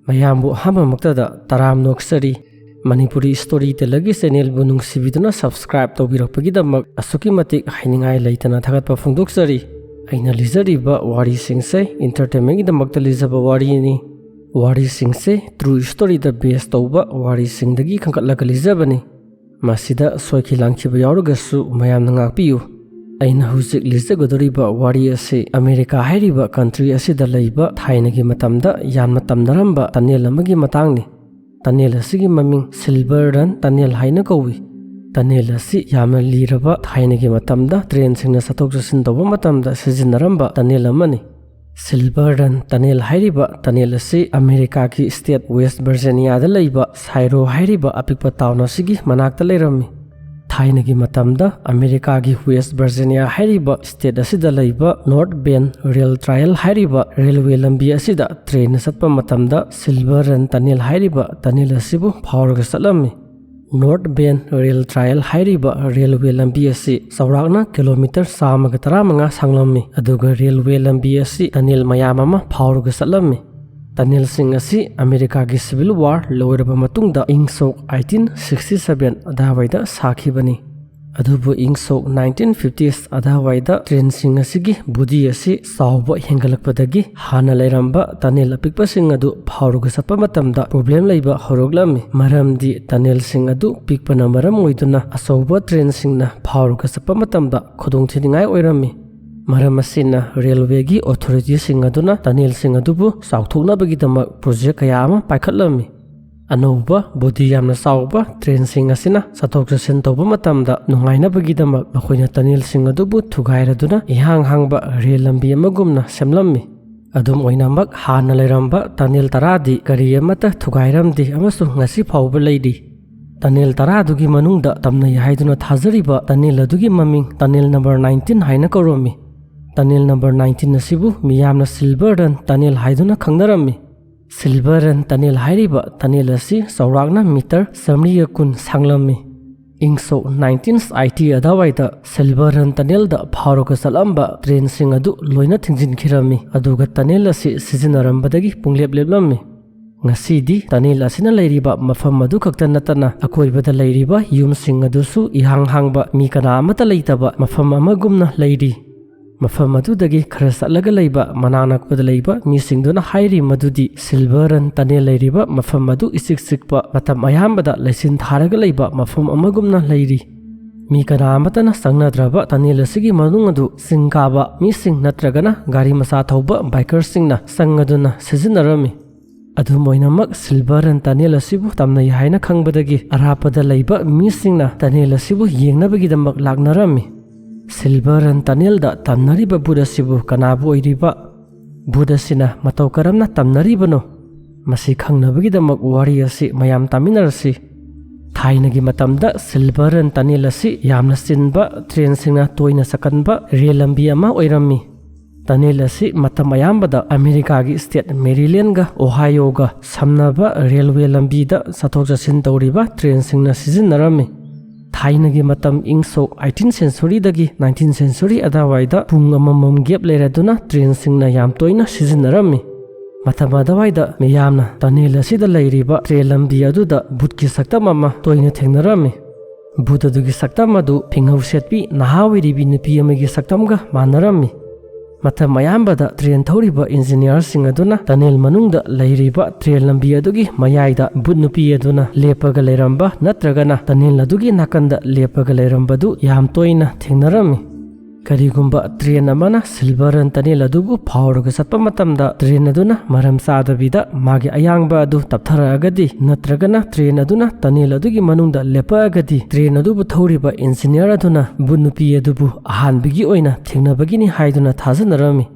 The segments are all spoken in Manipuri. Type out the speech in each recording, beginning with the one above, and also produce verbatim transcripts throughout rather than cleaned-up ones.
ꯃꯌꯥꯝꯕꯨ ꯑꯍꯥꯟꯕꯃꯛꯇꯗ ꯇꯔꯥꯝꯅ ꯑꯣꯛꯆꯔꯤ꯫ ꯃꯅꯤꯄꯨꯔꯤ ꯁ꯭ꯇꯣꯔꯤ ꯇꯦꯂꯔꯒꯤ ꯆꯦꯅꯦꯜꯕꯨ ꯅꯨꯡꯁꯤꯕꯤꯗꯨꯅ ꯁꯕꯁꯀ꯭ꯔꯥꯏꯕ ꯇꯧꯕꯤꯔꯛꯄꯒꯤꯗꯃꯛ ꯑꯁꯨꯛꯀꯤ ꯃꯇꯤꯛ ꯍꯥꯏꯅꯤꯡꯉꯥꯏ ꯂꯩꯇꯅ ꯊꯥꯒꯠꯄ ꯐꯣꯡꯗꯣꯛꯆꯔꯤ꯫ ꯑꯩꯅ ꯂꯤꯖꯔꯤꯕ ꯋꯥꯔꯤꯁꯤꯡꯁꯦ ꯏꯟꯇꯔꯇꯦꯟꯃꯦꯟꯒꯤꯗꯃꯛꯇ ꯂꯤꯖꯕ ꯋꯥꯔꯤꯅꯤ꯫ ꯋꯥꯔꯤꯁꯤꯡꯁꯦ ꯇ꯭ꯔꯨ ꯁ꯭ꯇꯣꯔꯤꯗ ꯕꯦꯁ ꯇꯧꯕ ꯋꯥꯔꯤꯁꯤꯡꯗꯒꯤ ꯈꯟꯒꯠꯂꯒ ꯂꯤꯖꯕꯅꯤ꯫ ꯃꯁꯤꯗ ꯁꯣꯏꯈꯤ ꯂꯥꯟꯈꯤꯕ ꯌꯥꯎꯔꯒꯁꯨ ꯃꯌꯥꯝꯅ ꯉꯥꯛꯄꯤꯌꯨ꯫ ꯑꯩꯅ ꯍꯧꯖꯤꯛ ꯂꯤꯖꯒꯗꯧꯔꯤꯕ ꯋꯥꯔꯤ ꯑꯁꯤ ꯑꯃꯦꯔꯤꯀꯥ ꯍꯥꯏꯔꯤꯕ ꯀꯟꯇ꯭ꯔꯤ ꯑꯁꯤꯗ ꯂꯩꯕ ꯊꯥꯏꯅꯒꯤ ꯃꯇꯝꯗ ꯌꯥꯝꯅ ꯇꯝꯅꯔꯝꯕ ꯇꯅꯦꯜ ꯑꯃꯒꯤ ꯃꯇꯥꯡꯅꯤ꯫ ꯇꯅꯦꯜ ꯑꯁꯤꯒꯤ ꯃꯃꯤꯡ ꯁꯤꯜꯚꯔ ꯔꯟ ꯇꯅꯦꯜ ꯍꯥꯏꯅ ꯀꯧꯏ꯫ ꯇꯅꯦꯜ ꯑꯁꯤ ꯌꯥꯝꯅ ꯂꯤꯔꯕ ꯊꯥꯏꯅꯒꯤ ꯃꯇꯝꯗ ꯇ꯭ꯔꯦꯟꯁꯤꯡꯅ ꯆꯠꯊꯣꯛ ꯆꯠꯁꯤꯟ ꯇꯧꯕ ꯃꯇꯝꯗ ꯁꯤꯖꯤꯟꯅꯔꯝꯕ ꯇꯅꯦꯜ ꯑꯃꯅꯤ꯫ ꯁꯤꯜꯚꯔ ꯔꯟ ꯇꯅꯦꯜ ꯍꯥꯏꯔꯤꯕ ꯇꯅꯦꯜ ꯑꯁꯤ ꯑꯃꯦꯔꯤꯀꯥꯒꯤ ꯁ꯭ꯇꯦꯠ ꯋꯦꯁ ꯚꯔꯖꯤꯅꯤꯌꯥꯗ ꯂꯩꯕ ꯁꯥꯏꯔꯣ ꯍꯥꯏꯔꯤꯕ ꯑꯄꯤꯛꯄ ꯇꯥꯎꯟ ꯑꯁꯤꯒꯤ ꯃꯅꯥꯛꯇ ꯂꯩꯔꯝꯃꯤ꯫ ꯊꯥꯏꯅꯒꯤ ꯃꯇꯝꯗ ꯑꯃꯦꯔꯤꯀꯥꯒꯤ ꯋꯦꯁ ꯚꯔꯖꯤꯅꯤꯌꯥ ꯍꯥꯏꯔꯤꯕ ꯁ꯭ꯇꯦꯠ ꯑꯁꯤꯗ ꯂꯩꯕ ꯅꯣꯔꯠ ꯕꯦꯟ ꯔꯦꯜ ꯇ꯭ꯔꯥꯏꯜ ꯍꯥꯏꯔꯤꯕ ꯔꯦꯜꯋꯦ ꯂꯝꯕꯤ ꯑꯁꯤꯗ ꯇ꯭ꯔꯦꯟꯅ ꯆꯠꯄ ꯃꯇꯝꯗ ꯁꯤꯜꯚꯔ ꯔꯟ ꯇꯅꯦꯜ ꯍꯥꯏꯔꯤꯕ ꯇꯅꯦꯜ ꯑꯁꯤꯕꯨ ꯐꯥꯎꯔꯒ ꯆꯠꯂꯝꯃꯤ꯫ ꯅꯣꯔꯠ ꯕꯦꯟ ꯔꯦꯜ ꯇ꯭ꯔꯥꯏꯜ ꯍꯥꯏꯔꯤꯕ ꯔꯦꯜꯋꯦ ꯂꯝꯕꯤ ꯑꯁꯤ ꯆꯥꯎꯔꯥꯛꯅ ꯀꯤꯂꯣꯃꯤꯇꯔ ꯆꯥꯝꯃꯒ ꯇꯔꯥꯃꯉꯥ ꯁꯥꯡꯂꯝꯃꯤ, ꯑꯗꯨꯒ ꯔꯦꯜꯋꯦ ꯂꯝꯕꯤ ꯑꯁꯤ ꯇꯅꯦꯜ ꯃꯌꯥꯝ ꯑꯃ ꯐꯥꯎꯔꯒ ꯆꯠꯂꯝꯃꯤ꯫ ꯇꯅꯦꯜꯁꯤꯡ ꯑꯁꯤ ꯑꯃꯦꯔꯤꯀꯥꯒꯤ ꯁꯤꯚꯤꯜ ꯋꯥꯔ ꯂꯣꯏꯔꯕ ꯃꯇꯨꯡꯗ ꯏꯪ ꯁꯣꯛ eighteen sixty seven ꯑꯗꯥꯋꯥꯏꯗ ꯁꯥꯈꯤꯕꯅꯤ꯫ ꯑꯗꯨꯕꯨ ꯏꯪ ꯁꯣꯛ nineteen fifties ꯑꯗꯥꯋꯥꯏꯗ ꯇ꯭ꯔꯦꯟꯁꯤꯡ ꯑꯁꯤꯒꯤ ꯕꯣꯗꯤ ꯑꯁꯤ ꯆꯥꯎꯕ ꯍꯦꯟꯒꯠꯂꯛꯄꯗꯒꯤ ꯍꯥꯟꯅ ꯂꯩꯔꯝꯕ ꯇꯅꯦꯜ ꯑꯄꯤꯛꯄꯁꯤꯡ ꯑꯗꯨ ꯐꯥꯎꯔꯒ ꯆꯠꯄ ꯃꯇꯝꯗ ꯄ꯭ꯔꯣꯕ꯭ꯂꯦꯝ ꯂꯩꯕ ꯍꯧꯔꯛꯂꯝꯃꯤ꯫ ꯃꯔꯝꯗꯤ ꯇꯅꯦꯜꯁꯤꯡ ꯑꯗꯨ ꯄꯤꯛꯄꯅ ꯃꯔꯝ ꯑꯣꯏꯗꯨꯅ ꯑꯆꯧꯕ ꯇ꯭ꯔꯦꯟꯁꯤꯡꯅ ꯐꯥꯎꯔꯒ ꯆꯠꯄ ꯃꯇꯝꯗ ꯈꯨꯗꯣꯡꯊꯤꯅꯤꯡꯉꯥꯏ ꯑꯣꯏꯔꯝꯃꯤ꯫ ꯃꯔꯝ ꯑꯁꯤꯅ ꯔꯦꯜꯋꯦꯒꯤ ꯑꯣꯊꯣꯔꯤꯇꯤꯁꯤꯡ ꯑꯗꯨꯅ ꯇꯅꯦꯜꯁꯤꯡ ꯑꯗꯨꯕꯨ ꯆꯥꯎꯊꯣꯛꯅꯕꯒꯤꯗꯃꯛ ꯄ꯭ꯔꯣꯖꯦꯛ ꯀꯌꯥ ꯑꯃ ꯄꯥꯏꯈꯠꯂꯝꯃꯤ꯫ ꯑꯅꯧꯕ ꯕꯣꯗꯤ ꯌꯥꯝꯅ ꯆꯥꯎꯕ ꯇ꯭ꯔꯦꯟꯁꯤꯡ ꯑꯁꯤꯅ ꯆꯠꯊꯣꯛ ꯆꯠꯁꯤꯟ ꯇꯧꯕ ꯃꯇꯝꯗ ꯅꯨꯡꯉꯥꯏꯅꯕꯒꯤꯗꯃꯛ ꯃꯈꯣꯏꯅ ꯇꯅꯦꯜꯁꯤꯡ ꯑꯗꯨꯕꯨ ꯊꯨꯒꯥꯏꯔꯗꯨꯅ ꯏꯍꯥꯡ ꯍꯥꯡꯕ ꯔꯦꯜ ꯂꯝꯕꯤ ꯑꯃꯒꯨꯝꯅ ꯁꯦꯝꯂꯝꯃꯤ꯫ ꯑꯗꯨꯝ ꯑꯣꯏꯅꯃꯛ, ꯍꯥꯟꯅ ꯂꯩꯔꯝꯕ ꯇꯅꯦꯜ ꯇꯔꯥꯗꯤ ꯀꯔꯤ ꯑꯃꯠꯇ ꯊꯨꯒꯥꯏꯔꯝꯗꯦ ꯑꯃꯁꯨꯡ ꯉꯁꯤ ꯐꯥꯎꯕ ꯂꯩꯔꯤ꯫ ꯇꯅꯦꯜ ꯇꯔꯥꯗꯨꯒꯤ ꯃꯅꯨꯡꯗ ꯇꯝꯅꯩ ꯍꯥꯏꯗꯨꯅ ꯊꯥꯖꯔꯤꯕ ꯇꯅꯦꯜ ꯑꯗꯨꯒꯤ ꯃꯃꯤꯡ ꯇꯅꯦꯜ ꯅꯝꯕꯔ nineteen ꯍꯥꯏꯅ ꯀꯧꯔꯝꯃꯤ꯫ ꯇꯅꯦꯜ ꯅꯝꯕꯔ nineteen ꯑꯁꯤꯕꯨ ꯃꯤꯌꯥꯝꯅ ꯁꯤꯜꯚꯔ ꯔꯟ ꯇꯅꯦꯜ ꯍꯥꯏꯗꯨꯅ ꯈꯪꯅꯔꯝꯃꯤ꯫ ꯁꯤꯜꯚꯔ ꯔꯟ ꯇꯅꯦꯜ ꯍꯥꯏꯔꯤꯕ ꯇꯅꯦꯜ ꯑꯁꯤ ꯆꯥꯎꯔꯥꯛꯅ ꯃꯤꯇꯔ ꯆꯥꯃꯔꯤꯒ ꯀꯨꯟ ꯁꯥꯡꯂꯝꯃꯤ꯫ ꯏꯪ ꯁꯣꯛ nineteen eighty ꯑꯗꯨꯋꯥꯏꯗ ꯁꯤꯜꯚꯔ ꯔꯟ ꯇꯅꯦꯜꯗ ꯐꯥꯎꯔꯒ ꯆꯠꯂꯝꯕ ꯇ꯭ꯔꯦꯟꯁꯤꯡ ꯑꯗꯨ ꯂꯣꯏꯅ ꯊꯤꯡꯖꯤꯟꯈꯤꯔꯝꯃꯤ, ꯑꯗꯨꯒ ꯇꯅꯦꯜ ꯑꯁꯤ ꯁꯤꯖꯤꯟꯅꯔꯝꯕꯗꯒꯤ ꯄꯨꯡꯂꯦꯞ ꯂꯦꯞꯂꯝꯃꯤ꯫ ꯉꯁꯤꯗꯤ tunnel ꯑꯁꯤꯅ ꯂꯩꯔꯤꯕ ꯃꯐꯝ ꯑꯗꯨ ꯈꯛꯇ ꯅꯠꯇꯅ ꯑꯀꯣꯏꯕꯗ ꯂꯩꯔꯤꯕ ꯌꯨꯝꯁꯤꯡ ꯑꯗꯨꯁꯨ ꯏꯍꯥꯡ ꯍꯥꯡꯕ, ꯃꯤ ꯀꯅꯥ ꯑꯃꯠꯇ ꯂꯩꯇꯕ ꯃꯐꯝ ꯑꯃꯒꯨꯝꯅ ꯂꯩꯔꯤ꯫ ꯃꯐꯝ ꯑꯗꯨꯗꯒꯤ ꯈꯔ ꯆꯠꯂꯒ ꯂꯩꯕ ꯃꯅꯥꯛ ꯅꯛꯄꯗ ꯂꯩꯕ ꯃꯤꯁꯤꯡꯗꯨꯅ ꯍꯥꯏꯔꯤ ꯃꯗꯨꯗꯤ Silver Run Tunnel ꯂꯩꯔꯤꯕ ꯃꯐꯝ ꯑꯗꯨ ꯏꯆꯤꯛ ꯆꯤꯛꯄ, ꯃꯇꯝ ꯑꯌꯥꯝꯕꯗ ꯂꯩꯆꯤꯟ ꯊꯥꯔꯒ ꯂꯩꯕ ꯃꯐꯝ ꯑꯃꯒꯨꯝꯅ ꯂꯩꯔꯤ꯫ ꯃꯤ ꯀꯅꯥ ꯑꯃꯠꯇꯅ ꯆꯪꯅꯗ꯭ꯔꯕ tunnel ꯑꯁꯤꯒꯤ ꯃꯅꯨꯡ ꯑꯗꯨ ꯆꯤꯡ ꯀꯥꯕ ꯃꯤꯁꯤꯡ ꯅꯠꯇ꯭ꯔꯒꯅ ꯒꯥꯔꯤ ꯃꯆꯥ ꯊꯧꯕ bikerꯁꯤꯡꯅ ꯆꯪꯉꯗꯨꯅ ꯁꯤꯖꯤꯟꯅꯔꯝꯃꯤ꯫ ꯑꯗꯨꯝ ꯑꯣꯏꯅꯃꯛ, Silver Run Tunnel ꯑꯁꯤꯕꯨ ꯇꯝꯅꯩ ꯍꯥꯏꯅ ꯈꯪꯕꯗꯒꯤ ꯑꯔꯥꯞꯄꯗ ꯂꯩꯕ ꯃꯤꯁꯤꯡꯅ tunnel ꯑꯁꯤꯕꯨ ꯌꯦꯡꯅꯕꯒꯤꯗꯃꯛ ꯂꯥꯛꯅꯔꯝꯃꯤ꯫ Silver Run Tunnelꯗ ꯇꯝꯅꯔꯤꯕ ꯚꯨꯠ ꯑꯁꯤꯕꯨ ꯀꯅꯥꯕꯨ ꯑꯣꯏꯔꯤꯕ? ꯚꯨꯠ ꯑꯁꯤꯅ ꯃꯇꯧ ꯀꯔꯝꯅ ꯇꯝꯅꯔꯤꯕꯅꯣ? ꯃꯁꯤ ꯈꯪꯅꯕꯒꯤꯗꯃꯛ ꯋꯥꯔꯤ ꯑꯁꯤ ꯃꯌꯥꯝ ꯇꯥꯃꯤꯟꯅꯔꯁꯤ꯫ ꯊꯥꯏꯅꯒꯤ ꯃꯇꯝꯗ Silver Run Tunnel ꯑꯁꯤ ꯌꯥꯝꯅ ꯆꯤꯟꯕ, trainꯁꯤꯡꯅ ꯇꯣꯏꯅ ꯆꯠꯀꯟꯕ rail ꯂꯝꯕꯤ ꯑꯃ ꯑꯣꯏꯔꯝꯃꯤ꯫ Tunnel ꯑꯁꯤ ꯃꯇꯝ ꯑꯌꯥꯝꯕꯗ ꯑꯃꯦꯔꯤꯀꯥꯒꯤ state Marylandꯒ Ohioꯒ ꯁꯝꯅꯕ railway ꯂꯝꯕꯤꯗ ꯆꯠꯊꯣꯛ ꯆꯠꯁꯤꯟ ꯇꯧꯔꯤꯕ trainꯁꯤꯡꯅ ꯁꯤꯖꯤꯟꯅꯔꯝꯃꯤ꯫ ꯊꯥꯏꯅꯒꯤ ꯃꯇꯝ, ꯏꯪ ꯁꯣꯛ eighteen centuryꯗꯒꯤ nineteenth century ꯑꯗꯨꯋꯥꯏꯗ ꯄꯨꯡ ꯑꯃꯃꯝ gap ꯂꯩꯔꯗꯨꯅ trainꯁꯤꯡꯅ ꯌꯥꯝ ꯇꯣꯏꯅ ꯁꯤꯖꯤꯟꯅꯔꯝꯃꯤ꯫ ꯃꯇꯝ ꯑꯗꯨꯋꯥꯏꯗ ꯃꯤꯌꯥꯝꯅ tunnel ꯑꯁꯤꯗ ꯂꯩꯔꯤꯕ train ꯂꯝꯕꯤ ꯑꯗꯨꯗ ꯚꯨꯠꯀꯤ ꯁꯛꯇꯝ ꯑꯃ ꯇꯣꯏꯅ ꯊꯦꯡꯅꯔꯝꯃꯤ꯫ ꯚꯨꯠ ꯑꯗꯨꯒꯤ ꯁꯛꯇꯝ ꯑꯗꯨ ꯐꯤꯉꯧ ꯁꯦꯠꯄꯤ ꯅꯍꯥ ꯑꯣꯏꯔꯤꯕꯤ ꯅꯨꯄꯤ ꯑꯃꯒꯤ ꯁꯛꯇꯝꯒ ꯃꯥꯟꯅꯔꯝꯃꯤ꯫ ꯃꯇꯝ ꯑꯌꯥꯝꯕꯗ train ꯊꯧꯔꯤꯕ engineerꯁꯤꯡ ꯑꯗꯨꯅ tunnel ꯃꯅꯨꯡꯗ ꯂꯩꯔꯤꯕ train ꯂꯝꯕꯤ ꯑꯗꯨꯒꯤ ꯃꯌꯥꯏꯗ ꯚꯨꯠ ꯅꯨꯄꯤ ꯑꯗꯨꯅ ꯂꯦꯞꯄꯒ ꯂꯩꯔꯝꯕ ꯅꯠꯇ꯭ꯔꯒꯅ tunnel ꯑꯗꯨꯒꯤ ꯅꯥꯀꯟꯗ ꯂꯦꯞꯄꯒ ꯂꯩꯔꯝꯕꯗꯨ ꯌꯥꯝ ꯇꯣꯏꯅ ꯊꯦꯡꯅꯔꯝꯃꯤ꯫ ꯀꯔꯤꯒꯨꯝꯕ train ꯑꯃꯅ Silver Run Tunnel ꯑꯗꯨꯕꯨ ꯐꯥꯎꯔꯒ ꯆꯠꯄ ꯃꯇꯝꯗ train ꯑꯗꯨꯅ ꯃꯔꯝ ꯆꯥꯗꯕꯤꯗ ꯃꯥꯒꯤ ꯑꯌꯥꯡꯕ ꯑꯗꯨ ꯇꯞꯊꯔꯛꯑꯒꯗꯤ ꯅꯠꯇ꯭ꯔꯒꯅ train ꯑꯗꯨꯅ tunnel ꯑꯗꯨꯒꯤ ꯃꯅꯨꯡꯗ ꯂꯦꯞꯄꯛꯑꯒꯗꯤ train ꯑꯗꯨꯕꯨ ꯊꯧꯔꯤꯕ engineer ꯑꯗꯨꯅ ꯚꯨꯠ ꯅꯨꯄꯤ ꯑꯗꯨꯕꯨ ꯑꯍꯥꯟꯕꯒꯤ ꯑꯣꯏꯅ ꯊꯦꯡꯅꯕꯒꯤꯅꯤ ꯍꯥꯏꯗꯨꯅ ꯊꯥꯖꯅꯔꯝꯃꯤ꯫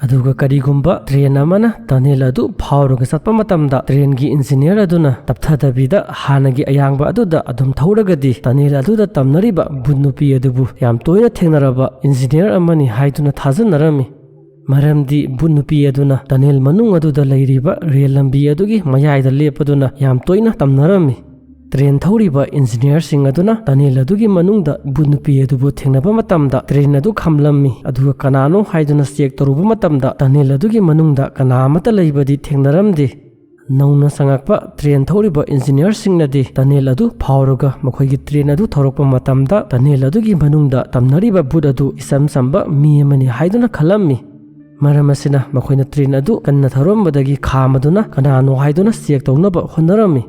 ꯑꯗꯨꯒ ꯀꯔꯤꯒꯨꯝꯕ train ꯑꯃꯅ tunnel ꯑꯗꯨ ꯐꯥꯎꯔꯒ ꯆꯠꯄ ꯃꯇꯝꯗ trainꯒꯤ engineer ꯑꯗꯨꯅ ꯇꯞꯊꯗꯕꯤꯗ ꯍꯥꯟꯅꯒꯤ ꯑꯌꯥꯡꯕ ꯑꯗꯨꯗ ꯑꯗꯨꯝ ꯊꯧꯔꯒꯗꯤ tunnel ꯑꯗꯨꯗ ꯇꯝꯅꯔꯤꯕ ꯚꯨꯠ ꯅꯨꯄꯤ ꯑꯗꯨꯕꯨ ꯌꯥꯝ ꯇꯣꯏꯅ ꯊꯦꯡꯅꯔꯕ engineer ꯑꯃꯅꯤ ꯍꯥꯏꯗꯨꯅ ꯊꯥꯖꯅꯔꯝꯃꯤ꯫ ꯃꯔꯝꯗꯤ ꯚꯨꯠ ꯅꯨꯄꯤ ꯑꯗꯨꯅ tunnel ꯃꯅꯨꯡ ꯑꯗꯨꯗ ꯂꯩꯔꯤꯕ rail ꯂꯝꯕꯤ ꯑꯗꯨꯒꯤ ꯃꯌꯥꯏꯗ ꯂꯦꯞꯄꯗꯨꯅ ꯌꯥꯝ ꯇꯣꯏꯅ ꯇꯝꯅꯔꯝꯃꯤ꯫ Train ꯊꯧꯔꯤꯕ engineerꯁꯤꯡ ꯑꯗꯨꯅ tunnel ꯑꯗꯨꯒꯤ ꯃꯅꯨꯡꯗ ꯚꯨꯠ ꯅꯨꯄꯤ ꯑꯗꯨꯕꯨ ꯊꯦꯡꯅꯕ ꯃꯇꯝꯗ train ꯑꯗꯨ ꯈꯥꯝꯂꯝꯃꯤ, ꯑꯗꯨꯒ ꯀꯅꯥꯅꯣ ꯍꯥꯏꯗꯨꯅ check ꯇꯧꯔꯨꯕ ꯃꯇꯝꯗ tunnel ꯑꯗꯨꯒꯤ ꯃꯅꯨꯡꯗ ꯀꯅꯥ ꯑꯃꯠꯇ ꯂꯩꯕꯗꯤ ꯊꯦꯡꯅꯔꯝꯗꯦ꯫ ꯅꯧꯅ ꯆꯪꯉꯛꯄ ꯇ꯭ꯔꯦꯟ ꯊꯧꯔꯤꯕ ꯏꯟꯖꯤꯅꯤꯌꯔꯁꯤꯡꯅꯗꯤ ꯇꯅꯦꯜ ꯑꯗꯨ ꯐꯥꯎꯔꯒ ꯃꯈꯣꯏꯒꯤ ꯇ꯭ꯔꯦꯟ ꯑꯗꯨ ꯊꯧꯔꯛꯄ ꯃꯇꯝꯗ ꯇꯅꯦꯜ ꯑꯗꯨꯒꯤ ꯃꯅꯨꯡꯗ ꯇꯝꯅꯔꯤꯕ ꯚꯨꯠ ꯑꯗꯨ ꯏꯆꯝ ꯆꯝꯕ ꯃꯤ ꯑꯃꯅꯤ ꯍꯥꯏꯗꯨꯅ ꯈꯜꯂꯝꯃꯤ꯫ ꯃꯔꯝ ꯑꯁꯤꯅ ꯃꯈꯣꯏꯅ ꯇ꯭ꯔꯦꯟ ꯑꯗꯨ ꯀꯟꯅ ꯊꯧꯔꯝꯕꯗꯒꯤ ꯈꯥꯝꯃꯗꯨꯅ ꯀꯅꯥꯅꯣ ꯍꯥꯏꯗꯨꯅ ꯆꯦꯛ ꯇꯧꯅꯕ ꯍꯣꯠꯅꯔꯝꯃꯤ꯫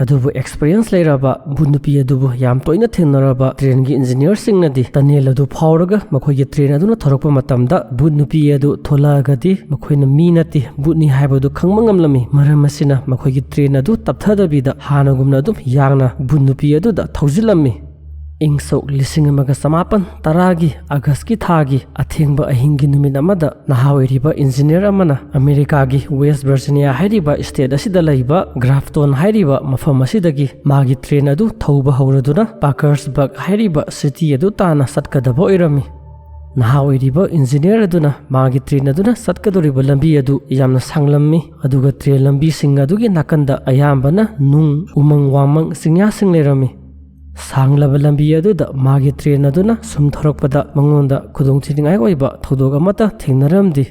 ꯑꯗꯨꯕꯨ ꯑꯦꯛꯁꯄꯤꯔꯤꯌꯦꯟꯁ ꯂꯩꯔꯕ ꯚꯨꯠ ꯅꯨꯄꯤ ꯑꯗꯨꯕꯨ ꯌꯥꯝ ꯇꯣꯏꯅ ꯊꯦꯡꯅꯔꯕ ꯇ꯭ꯔꯦꯟꯒꯤ ꯏꯟꯖꯤꯅꯤꯌꯔꯁꯤꯡꯅꯗꯤ ꯇꯅꯦꯜ ꯑꯗꯨ ꯐꯥꯎꯔꯒ ꯃꯈꯣꯏꯒꯤ ꯇ꯭ꯔꯦꯟ ꯑꯗꯨꯅ ꯊꯧꯔꯛꯄ ꯃꯇꯝꯗ ꯚꯨꯠ ꯅꯨꯄꯤ ꯑꯗꯨ ꯊꯣꯛꯂꯛꯑꯒꯗꯤ ꯃꯈꯣꯏꯅ ꯃꯤ ꯅꯠꯇꯦ, ꯚꯨꯠꯅꯤ ꯍꯥꯏꯕꯗꯨ ꯈꯪꯕ ꯉꯝꯂꯝꯃꯤ꯫ ꯃꯔꯝ ꯑꯁꯤꯅ ꯃꯈꯣꯏꯒꯤ ꯇ꯭ꯔꯦꯟ ꯑꯗꯨ ꯇꯞꯊꯗꯕꯤꯗ ꯍꯥꯟꯅꯒꯨꯝꯅ ꯑꯗꯨꯝ ꯌꯥꯡꯅ ꯚꯨꯠ ꯅꯨꯄꯤ ꯑꯗꯨꯗ ꯊꯧꯖꯤꯜꯂꯝꯃꯤ꯫ ꯏꯪ ꯁꯣꯛ ꯂꯤꯁꯤꯡ ꯑꯃꯒ ꯆꯃꯥꯄꯟ ꯇꯔꯥꯒꯤ ꯑꯥꯒꯁꯀꯤ ꯊꯥꯒꯤ ꯑꯊꯦꯡꯕ ꯑꯍꯤꯡꯒꯤ ꯅꯨꯃꯤꯠ ꯑꯃꯗ ꯅꯍꯥ ꯑꯣꯏꯔꯤꯕ ꯏꯟꯖꯤꯅꯤꯌꯔ ꯑꯃꯅ ꯑꯃꯦꯔꯤꯀꯥꯒꯤ ꯋꯦꯁ ꯚꯔꯖꯤꯅꯤꯌꯥ ꯍꯥꯏꯔꯤꯕ ꯁ꯭ꯇꯦꯠ ꯑꯁꯤꯗ ꯂꯩꯕ ꯒ꯭ꯔꯥꯐꯇꯣꯟ ꯍꯥꯏꯔꯤꯕ ꯃꯐꯝ ꯑꯁꯤꯗꯒꯤ ꯃꯥꯒꯤ ꯇ꯭ꯔꯦꯟ ꯑꯗꯨ ꯊꯧꯕ ꯍꯧꯔꯗꯨꯅ ꯄꯥꯀꯔꯁꯕꯔꯒ ꯍꯥꯏꯔꯤꯕ ꯁꯤꯇꯤ ꯑꯗꯨ ꯇꯥꯟꯅ ꯆꯠꯀꯗꯕ ꯑꯣꯏꯔꯝꯃꯤ꯫ ꯅꯍꯥ ꯑꯣꯏꯔꯤꯕ ꯏꯟꯖꯤꯅꯤꯌꯔ ꯑꯗꯨꯅ ꯃꯥꯒꯤ ꯇ꯭ꯔꯦꯟ ꯑꯗꯨꯅ ꯆꯠꯀꯗꯧꯔꯤꯕ ꯂꯝꯕꯤ ꯑꯗꯨ ꯌꯥꯝꯅ ꯁꯥꯡꯂꯝꯃꯤ, ꯑꯗꯨꯒ ꯇ꯭ꯔꯦꯟ ꯂꯝꯕꯤꯁꯤꯡ ꯑꯗꯨꯒꯤ ꯅꯥꯀꯟꯗ ꯑꯌꯥꯝꯕꯅ ꯅꯨꯡ, ꯎꯃꯪ ꯋꯥꯃꯪ, ꯆꯤꯡꯌꯥꯁꯤꯡ ꯂꯩꯔꯝꯃꯤ꯫ ꯁꯥꯡꯂꯕ ꯂꯝꯕꯤ ꯑꯗꯨꯗ ꯃꯥꯒꯤ ꯇ꯭ꯔꯦꯟ ꯑꯗꯨꯅ ꯁꯨꯝ ꯊꯧꯔꯛꯄꯗ ꯃꯉꯣꯟꯗ ꯈꯨꯗꯣꯡꯊꯤꯅꯤꯡꯉꯥꯏ ꯑꯣꯏꯕ ꯊꯧꯗꯣꯛ ꯑꯃꯠꯇ ꯊꯦꯡꯅꯔꯝꯗꯦ꯫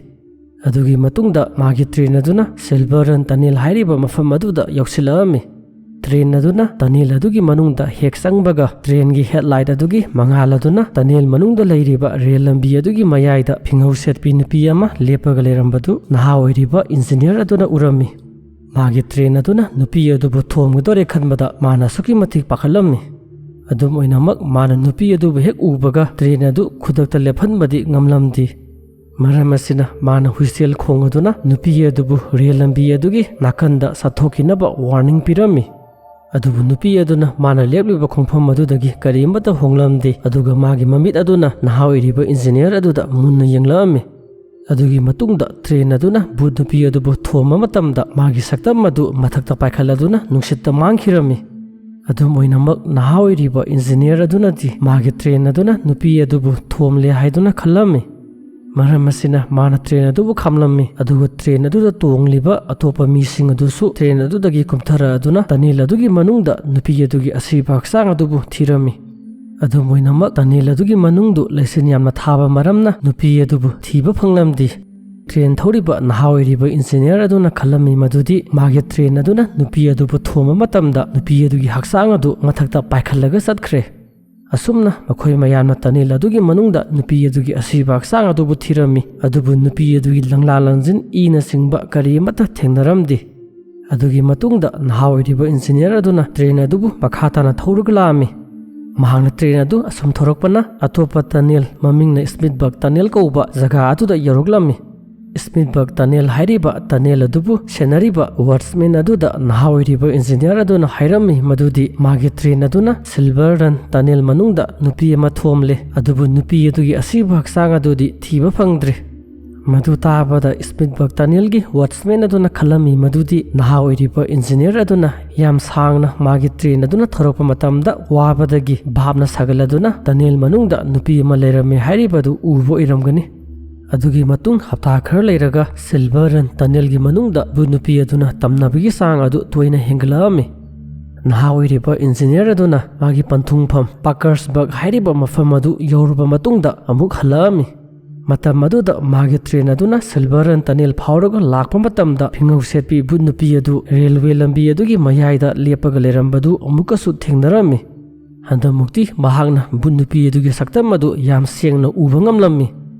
ꯑꯗꯨꯒꯤ ꯃꯇꯨꯡꯗ ꯃꯥꯒꯤ ꯇ꯭ꯔꯦꯟ ꯑꯗꯨꯅ ꯁꯤꯜꯚꯔ ꯔꯟ ꯇꯅꯦꯜ ꯍꯥꯏꯔꯤꯕ ꯃꯐꯝ ꯑꯗꯨꯗ ꯌꯧꯁꯤꯜꯂꯛꯑꯝꯃꯤ꯫ ꯇ꯭ꯔꯦꯟ ꯑꯗꯨꯅ ꯇꯅꯦꯜ ꯑꯗꯨꯒꯤ ꯃꯅꯨꯡꯗ ꯍꯦꯛ ꯆꯪꯕꯒ ꯇ꯭ꯔꯦꯟꯒꯤ ꯍꯦꯗꯂꯥꯏꯠ ꯑꯗꯨꯒꯤ ꯃꯉꯥꯜ ꯑꯗꯨꯅ ꯇꯅꯦꯜ ꯃꯅꯨꯡꯗ ꯂꯩꯔꯤꯕ ꯔꯦꯜ ꯂꯝꯕꯤ ꯑꯗꯨꯒꯤ ꯃꯌꯥꯏꯗ ꯐꯤꯉꯧ ꯁꯦꯠꯄꯤ ꯅꯨꯄꯤ ꯑꯃ ꯂꯦꯞꯄꯒ ꯂꯩꯔꯝꯕꯗꯨ ꯅꯍꯥ ꯑꯣꯏꯔꯤꯕ ꯏꯟꯖꯤꯅꯤꯌꯔ ꯑꯗꯨꯅ ꯎꯔꯝꯃꯤ꯫ ꯃꯥꯒꯤ ꯇ꯭ꯔꯦꯟ ꯑꯗꯨꯅ ꯅꯨꯄꯤ ꯑꯗꯨꯕꯨ ꯊꯣꯝꯒꯗꯧꯔꯦ ꯈꯟꯕꯗ ꯃꯥꯅ ꯑꯁꯨꯛꯀꯤ ꯃꯇꯤꯛ ꯄꯥꯈꯠꯂꯝꯃꯤ꯫ ꯑꯗꯨꯝ ꯑꯣꯏꯅꯃꯛ, ꯃꯥꯅ ꯅꯨꯄꯤ ꯑꯗꯨꯕꯨ ꯍꯦꯛ ꯎꯕꯒ ꯇ꯭ꯔꯦꯟ ꯑꯗꯨ ꯈꯨꯗꯛꯇ ꯂꯦꯞꯍꯟꯕꯗꯤ ꯉꯝꯂꯝꯗꯦ꯫ ꯃꯔꯝ ꯑꯁꯤꯅ, ꯃꯥꯅ ꯍꯨꯏꯁꯦꯜ ꯈꯣꯡꯗꯨꯅ ꯅꯨꯄꯤ ꯑꯗꯨꯕꯨ ꯔꯦꯜ ꯂꯝꯕꯤ ꯑꯗꯨꯒꯤ ꯅꯥꯀꯟꯗ ꯆꯠꯊꯣꯛꯈꯤꯅꯕ ꯋꯥꯔꯅꯤꯡ ꯄꯤꯔꯝꯃꯤ꯫ ꯑꯗꯨꯕꯨ ꯅꯨꯄꯤ ꯑꯗꯨꯅ ꯃꯥꯅ ꯂꯦꯞꯂꯤꯕ ꯈꯣꯡꯐꯝ ꯑꯗꯨꯗꯒꯤ ꯀꯔꯤꯃꯠꯇ ꯍꯣꯡꯂꯝꯗꯦ, ꯑꯗꯨꯒ ꯃꯥꯒꯤ ꯃꯃꯤꯠ ꯑꯗꯨꯅ ꯅꯍꯥ ꯑꯣꯏꯔꯤꯕ ꯏꯟꯖꯤꯅꯤꯌꯔ ꯑꯗꯨꯗ ꯃꯨꯟꯅ ꯌꯦꯡꯂꯛꯑꯝꯃꯤ꯫ ꯑꯗꯨꯒꯤ ꯃꯇꯨꯡꯗ ꯇ꯭ꯔꯦꯟ ꯑꯗꯨꯅ ꯚꯨꯠ ꯅꯨꯄꯤ ꯑꯗꯨꯕꯨ ꯊꯣꯝꯕ ꯃꯇꯝꯗ ꯃꯥꯒꯤ ꯁꯛꯇꯝ ꯑꯗꯨ ꯃꯊꯛꯇ ꯄꯥꯏꯈꯠꯂꯗꯨꯅ ꯅꯨꯡꯁꯤꯠꯇ ꯃꯥꯡꯈꯤꯔꯝꯃꯤ꯫ ꯑꯗꯨꯝ ꯑꯣꯏꯅꯃꯛ, ꯅꯍꯥ ꯑꯣꯏꯔꯤꯕ ꯏꯟꯖꯤꯅꯤꯌꯔ ꯑꯗꯨꯅꯗꯤ ꯃꯥꯒꯤ ꯇ꯭ꯔꯦꯟ ꯑꯗꯨꯅ ꯅꯨꯄꯤ ꯑꯗꯨꯕꯨ ꯊꯣꯝꯂꯦ ꯍꯥꯏꯗꯨꯅ ꯈꯜꯂꯝꯃꯤ꯫ ꯃꯔꯝ ꯑꯁꯤꯅ, ꯃꯥꯅ ꯇ꯭ꯔꯦꯟ ꯑꯗꯨꯕꯨ ꯈꯥꯝꯂꯝꯃꯤ, ꯑꯗꯨꯒ ꯇ꯭ꯔꯦꯟ ꯑꯗꯨꯗ ꯇꯣꯡꯂꯤꯕ ꯑꯇꯣꯞꯄ ꯃꯤꯁꯤꯡ ꯑꯗꯨꯁꯨ ꯇ꯭ꯔꯦꯟ ꯑꯗꯨꯗꯒꯤ ꯀꯨꯝꯊꯔꯛꯑꯗꯨꯅ ꯇꯅꯦꯜ ꯑꯗꯨꯒꯤ ꯃꯅꯨꯡꯗ ꯅꯨꯄꯤ ꯑꯗꯨꯒꯤ ꯑꯁꯤꯕ ꯍꯛꯆꯥꯡ ꯑꯗꯨꯕꯨ ꯊꯤꯔꯝꯃꯤ꯫ ꯑꯗꯨꯝ ꯑꯣꯏꯅꯃꯛ, ꯇꯅꯦꯜ ꯑꯗꯨꯒꯤ ꯃꯅꯨꯡꯗꯨ ꯂꯩꯆꯤꯟ ꯌꯥꯝꯅ ꯊꯥꯕ ꯃꯔꯝꯅ ꯅꯨꯄꯤ ꯑꯗꯨꯕꯨ ꯊꯤꯕ ꯐꯪꯂꯝꯗꯦ꯫ ꯇ꯭ꯔꯦꯟ ꯊꯧꯔꯤꯕ ꯅꯍꯥ ꯑꯣꯏꯔꯤꯕ ꯏꯟꯖꯤꯅꯤꯌꯥꯔ ꯑꯗꯨꯅ ꯈꯜꯂꯝꯃꯤ ꯃꯗꯨꯗꯤ ꯃꯥꯒꯤ ꯇ꯭ꯔꯦꯟ ꯑꯗꯨꯅ ꯅꯨꯄꯤ ꯑꯗꯨꯕꯨ ꯊꯣꯝꯕ ꯃꯇꯝꯗ ꯅꯨꯄꯤ ꯑꯗꯨꯒꯤ ꯍꯛꯆꯥꯡ ꯑꯗꯨ ꯃꯊꯛꯇ ꯄꯥꯏꯈꯠꯂꯒ ꯆꯠꯈ꯭ꯔꯦ꯫ ꯑꯁꯨꯝꯅ ꯃꯈꯣꯏ ꯃꯌꯥꯝꯅ ꯇꯅꯦꯜ ꯑꯗꯨꯒꯤ ꯃꯅꯨꯡꯗ ꯅꯨꯄꯤ ꯑꯗꯨꯒꯤ ꯑꯁꯤꯕ ꯍꯛꯆꯥꯡ ꯑꯗꯨꯕꯨ ꯊꯤꯔꯝꯃꯤ, ꯑꯗꯨꯕꯨ ꯅꯨꯄꯤ ꯑꯗꯨꯒꯤ ꯂꯪꯂꯥ ꯂꯪꯖꯤꯟ ꯏꯅꯆꯤꯡꯕ ꯀꯔꯤ ꯑꯃꯠꯇ ꯊꯦꯡꯅꯔꯝꯗꯦ꯫ ꯑꯗꯨꯒꯤ ꯃꯇꯨꯡꯗ ꯅꯍꯥ ꯑꯣꯏꯔꯤꯕ ꯏꯟꯖꯤꯅꯤꯌꯥꯔ ꯑꯗꯨꯅ ꯇ꯭ꯔꯦꯟ ꯑꯗꯨꯕꯨ ꯃꯈꯥ ꯇꯥꯅ ꯊꯧꯔꯒ ꯂꯥꯛꯑꯝꯃꯤ꯫ ꯃꯍꯥꯛꯅ ꯇ꯭ꯔꯦꯟ ꯑꯗꯨ ꯑꯁꯨꯝ ꯊꯧꯔꯛꯄꯅ ꯑꯇꯣꯞꯄ ꯇꯅꯦꯜ, ꯃꯃꯤꯡꯅ ꯁ꯭ꯃꯤꯠꯕꯔꯒ ꯇꯅꯦꯜ ꯀꯧꯕ ꯖꯒꯥ ꯑꯗꯨꯗ ꯌꯧꯔꯛꯂꯝꯃꯤ꯫ ꯁ꯭ꯃꯤꯠꯕꯔꯒ ꯇꯅꯦꯜ ꯍꯥꯏꯔꯤꯕ ꯇꯅꯦꯜ ꯑꯗꯨꯕꯨ ꯁꯦꯟꯅꯔꯤꯕ ꯋꯥꯠꯆꯃꯦꯟ ꯑꯗꯨꯗ ꯅꯍꯥ ꯑꯣꯏꯔꯤꯕ ꯏꯟꯖꯤꯅꯤꯌꯥꯔ ꯑꯗꯨꯅ ꯍꯥꯏꯔꯝꯃꯤ ꯃꯗꯨꯗꯤ ꯃꯥꯒꯤ ꯇ꯭ꯔꯦꯟ ꯑꯗꯨꯅ ꯁꯤꯜꯚꯔ ꯔꯟ ꯇꯅꯦꯜ ꯃꯅꯨꯡꯗ ꯅꯨꯄꯤ ꯑꯃ ꯊꯣꯝꯂꯦ, ꯑꯗꯨꯕꯨ ꯅꯨꯄꯤ ꯑꯗꯨꯒꯤ ꯑꯁꯤꯕ ꯍꯛꯆꯥꯡ ꯑꯗꯨꯗꯤ ꯊꯤꯕ ꯐꯪꯗ꯭ꯔꯦ꯫ ꯃꯗꯨ ꯇꯥꯕꯗ ꯁ꯭ꯃꯤꯠꯕꯔꯒ ꯇꯅꯦꯜꯒꯤ ꯋꯥꯠꯆꯃꯦꯟ ꯑꯗꯨꯅ ꯈꯜꯂꯝꯃꯤ ꯃꯗꯨꯗꯤ ꯅꯍꯥ ꯑꯣꯏꯔꯤꯕ ꯏꯟꯖꯤꯅꯤꯌꯥꯔ ꯑꯗꯨꯅ ꯌꯥꯝ ꯁꯥꯡꯅ ꯃꯥꯒꯤ ꯇ꯭ꯔꯦꯟ ꯑꯗꯨꯅ ꯊꯧꯔꯛꯄ ꯃꯇꯝꯗ ꯋꯥꯕꯗꯒꯤ ꯚꯥꯞꯅ ꯁꯥꯒꯠꯂꯗꯨꯅ ꯇꯅꯦꯜ ꯃꯅꯨꯡꯗ ꯅꯨꯄꯤ ꯑꯃ ꯂꯩꯔꯝꯃꯤ ꯍꯥꯏꯔꯤꯕꯗꯨ ꯎꯕ ꯑꯣꯏꯔꯝꯒꯅꯤ꯫ ꯑꯗꯨꯒꯤ ꯃꯇꯨꯡ ꯍꯞꯇꯥ ꯈꯔ ꯂꯩꯔꯒ ꯁꯤꯜꯚꯔ ꯔꯟ ꯇꯅꯦꯜꯒꯤ ꯃꯅꯨꯡꯗ ꯚꯨꯠ ꯅꯨꯄꯤ ꯑꯗꯨꯅ ꯇꯝꯅꯕꯒꯤ ꯆꯥꯡ ꯑꯗꯨ ꯇꯣꯏꯅ ꯍꯦꯟꯒꯠꯂꯛꯑꯝꯃꯤ꯫ ꯅꯍꯥ ꯑꯣꯏꯔꯤꯕ ꯏꯟꯖꯤꯅꯤꯌꯥꯔ ꯑꯗꯨꯅ ꯃꯥꯒꯤ ꯄꯟꯊꯨꯡꯐꯝ ꯄꯥꯀꯔꯁꯕꯔꯒ ꯍꯥꯏꯔꯤꯕ ꯃꯐꯝ ꯑꯗꯨ ꯌꯧꯔꯕ ꯃꯇꯨꯡꯗ ꯑꯃꯨꯛ ꯍꯜꯂꯛꯑꯝꯃꯤ꯫ ꯃꯇꯝ ꯑꯗꯨꯗ ꯃꯥꯒꯤ ꯇ꯭ꯔꯦꯟ ꯑꯗꯨꯅ ꯁꯤꯜꯚꯔ ꯔꯟ ꯇꯅꯦꯜ ꯐꯥꯎꯔꯒ ꯂꯥꯛꯄ ꯃꯇꯝꯗ ꯐꯤꯉꯧ ꯁꯦꯠꯄꯤ ꯚꯨꯠ ꯅꯨꯄꯤ ꯑꯗꯨ ꯔꯦꯜꯋꯦ ꯂꯝꯕꯤ ꯑꯗꯨꯒꯤ ꯃꯌꯥꯏꯗ ꯂꯦꯞꯄꯒ ꯂꯩꯔꯝꯕꯗꯨ ꯑꯃꯨꯛꯀꯁꯨ ꯊꯦꯡꯅꯔꯝꯃꯤ꯫ ꯍꯟꯗꯛꯃꯨꯛꯇꯤ ꯃꯍꯥꯛꯅ ꯚꯨꯠ ꯅꯨꯄꯤ ꯑꯗꯨꯒꯤ ꯁꯛꯇꯝ ꯑꯗꯨ ꯌꯥꯝ ꯁꯦꯡꯅ ꯎꯕ ꯉꯝꯂꯝꯃꯤ꯫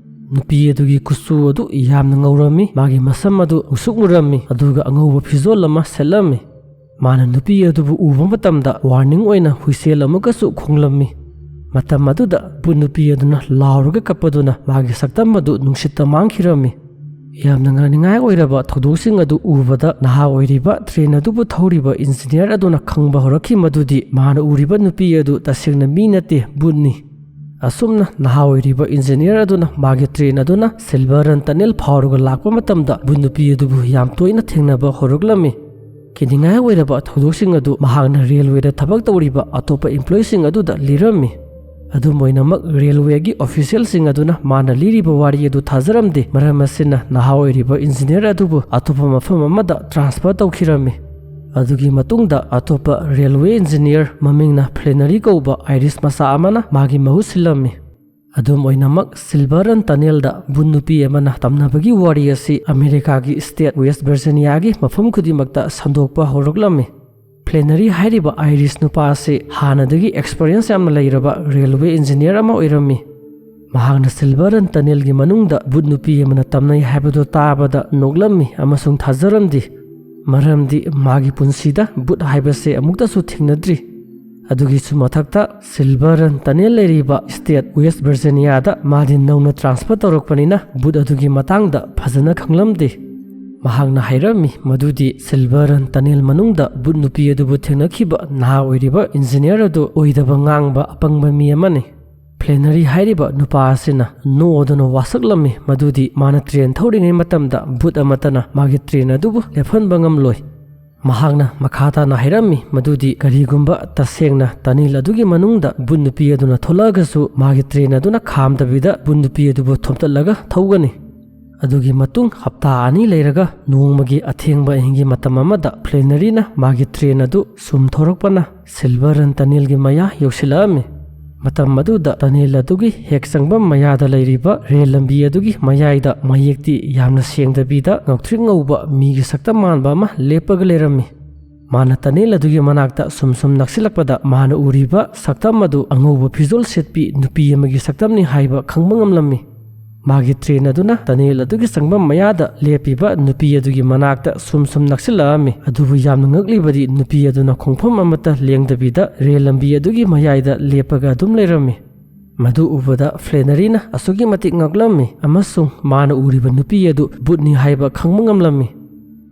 ꯅꯨꯄꯤ ꯑꯗꯨꯒꯤ ꯀꯨꯆꯨ ꯑꯗꯨ ꯌꯥꯝꯅ ꯉꯧꯔꯝꯃꯤ, ꯃꯥꯒꯤ ꯃꯁꯝ ꯑꯗꯨ ꯃꯨꯁꯨꯛ ꯃꯨꯔꯝꯃꯤ, ꯑꯗꯨꯒ ꯑꯉꯧꯕ ꯐꯤꯖꯣꯜ ꯑꯃ ꯁꯦꯠꯂꯝꯃꯤ꯫ ꯃꯥꯅ ꯅꯨꯄꯤ ꯑꯗꯨꯕꯨ ꯎꯕ ꯃꯇꯝꯗ ꯋꯥꯔꯅꯤꯡ ꯑꯣꯏꯅ ꯍꯨꯏꯁꯦꯜ ꯑꯃꯨꯛꯀꯁꯨ ꯈꯣꯡꯂꯝꯃꯤ꯫ ꯃꯇꯝ ꯑꯗꯨꯗ ꯚꯨꯠ ꯅꯨꯄꯤ ꯑꯗꯨꯅ ꯂꯥꯎꯔꯒ ꯀꯞꯄꯗꯨꯅ ꯃꯥꯒꯤ ꯁꯛꯇꯝ ꯑꯗꯨ ꯅꯨꯡꯁꯤꯠꯇ ꯃꯥꯡꯈꯤꯔꯝꯃꯤ꯫ ꯌꯥꯝꯅ ꯉꯥꯅꯤꯡꯉꯥꯏ ꯑꯣꯏꯔꯕ ꯊꯧꯗꯣꯛꯁꯤꯡ ꯑꯗꯨ ꯎꯕꯗ ꯅꯍꯥ ꯑꯣꯏꯔꯤꯕ ꯇ꯭ꯔꯦꯟ ꯑꯗꯨꯕꯨ ꯊꯧꯔꯤꯕ ꯏꯟꯖꯤꯅꯤꯌꯥꯔ ꯑꯗꯨꯅ ꯈꯪꯕ ꯍꯧꯔꯛꯈꯤ ꯃꯗꯨꯗꯤ ꯃꯥꯅ ꯎꯔꯤꯕ ꯅꯨꯄꯤ ꯑꯗꯨ ꯇꯁꯦꯡꯅ ꯃꯤ ꯅꯠꯇꯦ, ꯚꯨꯠꯅꯤ꯫ ꯑꯁꯨꯝꯅ ꯅꯍꯥ ꯑꯣꯏꯔꯤꯕ ꯏꯟꯖꯤꯅꯤꯌꯥꯔ ꯑꯗꯨꯅ ꯃꯥꯒꯤ ꯇ꯭ꯔꯦꯟ ꯑꯗꯨꯅ ꯁꯤꯜꯚꯔ ꯔꯟ ꯇꯅꯦꯜ ꯐꯥꯎꯔꯒ ꯂꯥꯛꯄ ꯃꯇꯝꯗ ꯚꯨꯠ ꯅꯨꯄꯤ ꯑꯗꯨꯕꯨ ꯌꯥꯝ ꯇꯣꯏꯅ ꯊꯦꯡꯅꯕ ꯍꯧꯔꯛꯂꯝꯃꯤ꯫ ꯀꯤꯅꯤꯡꯉꯥꯏ ꯑꯣꯏꯔꯕ ꯊꯧꯗꯣꯛꯁꯤꯡ ꯑꯗꯨ ꯃꯍꯥꯛꯅ ꯔꯦꯜꯋꯦꯗ ꯊꯕꯛ ꯇꯧꯔꯤꯕ ꯑꯇꯣꯞꯄ ꯏꯝꯄ꯭ꯂꯣꯌꯤꯁꯤꯡ ꯑꯗꯨꯗ ꯂꯤꯔꯝꯃꯤ꯫ ꯑꯗꯨꯝ ꯑꯣꯏꯅꯃꯛ, ꯔꯦꯜꯋꯦꯒꯤ ꯑꯣꯐꯤꯁꯤꯌꯦꯜꯁꯤꯡ ꯑꯗꯨꯅ ꯃꯥꯅ ꯂꯤꯔꯤꯕ ꯋꯥꯔꯤ ꯑꯗꯨ ꯊꯥꯖꯔꯝꯗꯦ, ꯃꯔꯝ ꯑꯁꯤꯅ ꯅꯍꯥ ꯑꯣꯏꯔꯤꯕ ꯏꯟꯖꯤꯅꯤꯌꯥꯔ ꯑꯗꯨꯕꯨ ꯑꯇꯣꯞꯄ ꯃꯐꯝ ꯑꯃꯗ ꯇ꯭ꯔꯥꯟꯁꯐꯔ ꯇꯧꯈꯤꯔꯝꯃꯤ꯫ ꯑꯗꯨꯒꯤ ꯃꯇꯨꯡꯗ ꯑꯇꯣꯞꯄ ꯔꯦꯜꯋꯦ ꯏꯟꯖꯤꯅꯤꯌꯥꯔ, ꯃꯃꯤꯡꯅ ꯐ꯭ꯂꯦꯅꯔꯤ ꯀꯧꯕ ꯑꯥꯏꯔꯤꯁ ꯃꯆꯥ ꯑꯃꯅ ꯃꯥꯒꯤ ꯃꯍꯨꯠ ꯁꯤꯜꯂꯝꯃꯤ꯫ ꯑꯗꯨꯝ ꯑꯣꯏꯅꯃꯛ, ꯁꯤꯜꯚꯔꯟ ꯇꯅꯦꯜꯗ ꯕꯨꯠ ꯅꯨꯄꯤ ꯑꯃꯅ ꯇꯝꯅꯕꯒꯤ ꯋꯥꯔꯤ ꯑꯁꯤ ꯑꯃꯦꯔꯤꯀꯥꯒꯤ state West Virginia ꯒꯤ ꯃꯐꯝ ꯈꯨꯗꯤꯡꯃꯛꯇ ꯁꯟꯗꯣꯛꯄ ꯍꯧꯔꯛꯂꯝꯃꯤ꯫ ꯐ꯭ꯂꯦꯅꯔꯤ ꯍꯥꯏꯔꯤꯕ ꯑꯥꯏꯔꯤꯁ ꯅꯨꯄꯥ ꯑꯁꯤ ꯍꯥꯟꯅꯗꯒꯤ experience ꯌꯥꯝꯅ ꯂꯩꯔꯕ railway engineer ꯑꯃ ꯑꯣꯏꯔꯝꯃꯤ꯫ ꯃꯍꯥꯛꯅ ꯁꯤꯜꯚꯔꯟ ꯇꯅꯦꯜꯒꯤ ꯃꯅꯨꯡꯗ ꯕꯨꯠ ꯅꯨꯄꯤ ꯑꯃꯅ ꯇꯝꯅꯩ ꯍꯥꯏꯕꯗꯨ ꯇꯥꯕꯗ ꯅꯣꯛꯂꯝꯃꯤ ꯑꯃꯁꯨꯡ ꯊꯥꯖꯔꯝꯗꯦ, ꯃꯔꯝꯗꯤ ꯃꯥꯒꯤ ꯄꯨꯟꯁꯤꯗ ꯕꯨꯠ ꯍꯥꯏꯕꯁꯦ ꯑꯃꯨꯛꯇꯁꯨ ꯊꯦꯡꯅꯗ꯭ꯔꯤ꯫ ꯑꯗꯨꯒꯤꯁꯨ ꯃꯊꯛꯇ, ꯁꯤꯜꯚꯔꯟ ꯇꯅꯦꯜ ꯂꯩꯔꯤꯕ state West Virginia ꯗ ꯃꯥꯗꯤ ꯅꯧꯅ transfer ꯇꯧꯔꯛꯄꯅꯤꯅ ꯕꯨꯠ ꯑꯗꯨꯒꯤ ꯃꯇꯥꯡꯗ ꯐꯖꯅ ꯈꯪꯂꯝꯗꯦ꯫ ꯃꯍꯥꯛꯅ ꯍꯥꯏꯔꯝꯃꯤ ꯃꯗꯨꯗꯤ ꯁꯤꯜꯚꯔꯟ ꯇꯅꯦꯜ ꯃꯅꯨꯡꯗ ꯕꯨꯠ ꯅꯨꯄꯤ ꯑꯗꯨꯕꯨ ꯊꯦꯡꯅꯈꯤꯕ ꯅꯍꯥ ꯑꯣꯏꯔꯤꯕ engineer ꯑꯗꯨ ꯑꯣꯏꯗꯕ ꯉꯥꯡꯕ ꯑꯄꯪꯕ ꯃꯤ ꯑꯃꯅꯤ꯫ ꯐ꯭ꯂꯦꯅꯔꯤ ꯍꯥꯏꯔꯤꯕ ꯅꯨꯄꯥ ꯑꯁꯤꯅ ꯅꯣꯛꯑꯗꯨꯅ ꯋꯥꯁꯛꯂꯝꯃꯤ ꯃꯗꯨꯗꯤ ꯃꯥꯅ train ꯊꯧꯔꯤꯉꯩ ꯃꯇꯝꯗ ꯕꯨꯠ ꯑꯃꯠꯇꯅ ꯃꯥꯒꯤ train ꯑꯗꯨꯕꯨ ꯂꯦꯞꯍꯟꯕ ꯉꯝꯂꯣꯏ꯫ ꯃꯍꯥꯛꯅ ꯃꯈꯥ ꯇꯥꯅ ꯍꯥꯏꯔꯝꯃꯤ ꯃꯗꯨꯗꯤ ꯀꯔꯤꯒꯨꯝꯕ ꯇꯁꯦꯡꯅ ꯇꯅꯦꯜ ꯑꯗꯨꯒꯤ ꯃꯅꯨꯡꯗ ꯕꯨꯠ ꯅꯨꯄꯤ ꯑꯗꯨꯅ ꯊꯣꯛꯂꯛꯑꯒꯁꯨ ꯃꯥꯒꯤ train ꯑꯗꯨꯅ ꯈꯥꯝꯗꯕꯤꯗ ꯕꯨꯠ ꯅꯨꯄꯤ ꯑꯗꯨꯕꯨ ꯊꯣꯝꯇꯠꯂꯒ ꯊꯧꯒꯅꯤ꯫ ꯑꯗꯨꯒꯤ ꯃꯇꯨꯡ ꯍꯞꯇꯥ ꯑꯅꯤ ꯂꯩꯔꯒ ꯅꯣꯡꯃꯒꯤ ꯑꯊꯦꯡꯕ ꯑꯍꯤꯡꯒꯤ ꯃꯇꯝ ꯑꯃꯗ ꯐ꯭ꯂꯦꯅꯔꯤꯅ ꯃꯥꯒꯤ train ꯑꯗꯨ ꯁꯨꯝ ꯊꯧꯔꯛꯄꯅ ꯁꯤꯜꯚꯔꯟ ꯇꯅꯦꯜꯒꯤ ꯃꯌꯥ ꯌꯧꯁꯤꯜꯂꯛꯑꯝꯃꯤ꯫ ꯃꯇꯝ ꯑꯗꯨꯗ ꯇꯅꯦꯜ ꯑꯗꯨꯒꯤ ꯍꯦꯛ ꯆꯪꯐꯝ ꯃꯌꯥꯗ ꯂꯩꯔꯤꯕ rail ꯂꯝꯕꯤ ꯑꯗꯨꯒꯤ ꯃꯌꯥꯏꯗ ꯃꯌꯦꯛꯇꯤ ꯌꯥꯝꯅ ꯁꯦꯡꯗꯕꯤꯗ ꯉꯧꯇ꯭ꯔꯤꯛ ꯉꯧꯕ ꯃꯤꯒꯤ ꯁꯛꯇꯝ ꯃꯥꯟꯕ ꯑꯃ ꯂꯦꯞꯄꯒ ꯂꯩꯔꯝꯃꯤ꯫ ꯃꯥꯅ ꯇꯅꯦꯜ ꯑꯗꯨꯒꯤ ꯃꯅꯥꯛꯇ ꯁꯨꯝ ꯁꯨꯝ ꯅꯛꯁꯤꯜꯂꯛꯄꯗ ꯃꯥꯅ ꯎꯔꯤꯕ ꯁꯛꯇꯝ ꯑꯗꯨ ꯑꯉꯧꯕ ꯐꯤꯖꯣꯜ ꯁꯦꯠꯄꯤ ꯅꯨꯄꯤ ꯑꯃꯒꯤ ꯁꯛꯇꯝꯅꯤ ꯍꯥꯏꯕ ꯈꯪꯕ ꯉꯝꯂꯝꯃꯤ꯫ ꯃꯥꯒꯤ train ꯑꯗꯨꯅ ꯇꯅꯦꯜ ꯑꯗꯨꯒꯤ ꯆꯪꯐꯝ ꯃꯌꯥꯗ ꯂꯦꯞꯄꯤꯕ ꯅꯨꯄꯤ ꯑꯗꯨꯒꯤ ꯃꯅꯥꯛꯇ ꯁꯨꯝ ꯁꯨꯝ ꯅꯛꯁꯤꯜꯂꯛꯑꯝꯃꯤ꯫ ꯑꯗꯨꯕꯨ ꯌꯥꯝꯅ ꯉꯛꯂꯤꯕꯗꯤ ꯅꯨꯄꯤ ꯑꯗꯨꯅ ꯈꯣꯡꯐꯝ ꯑꯃꯠꯇ ꯂꯦꯡꯗꯕꯤꯗ rail ꯂꯝꯕꯤ ꯑꯗꯨꯒꯤ ꯃꯌꯥꯏꯗ ꯂꯦꯞꯄꯒ ꯑꯗꯨꯝ ꯂꯩꯔꯝꯃꯤ꯫ ꯃꯗꯨ ꯎꯕꯗ ꯐ꯭ꯂꯦꯅꯔꯤꯅ ꯑꯁꯨꯛꯀꯤ ꯃꯇꯤꯛ ꯉꯛꯂꯝꯃꯤ ꯑꯃꯁꯨꯡ ꯃꯥꯅ ꯎꯔꯤꯕ ꯅꯨꯄꯤ ꯑꯗꯨ ꯕꯨꯠꯅꯤ ꯍꯥꯏꯕ ꯈꯪꯕ ꯉꯝꯂꯝꯃꯤ꯫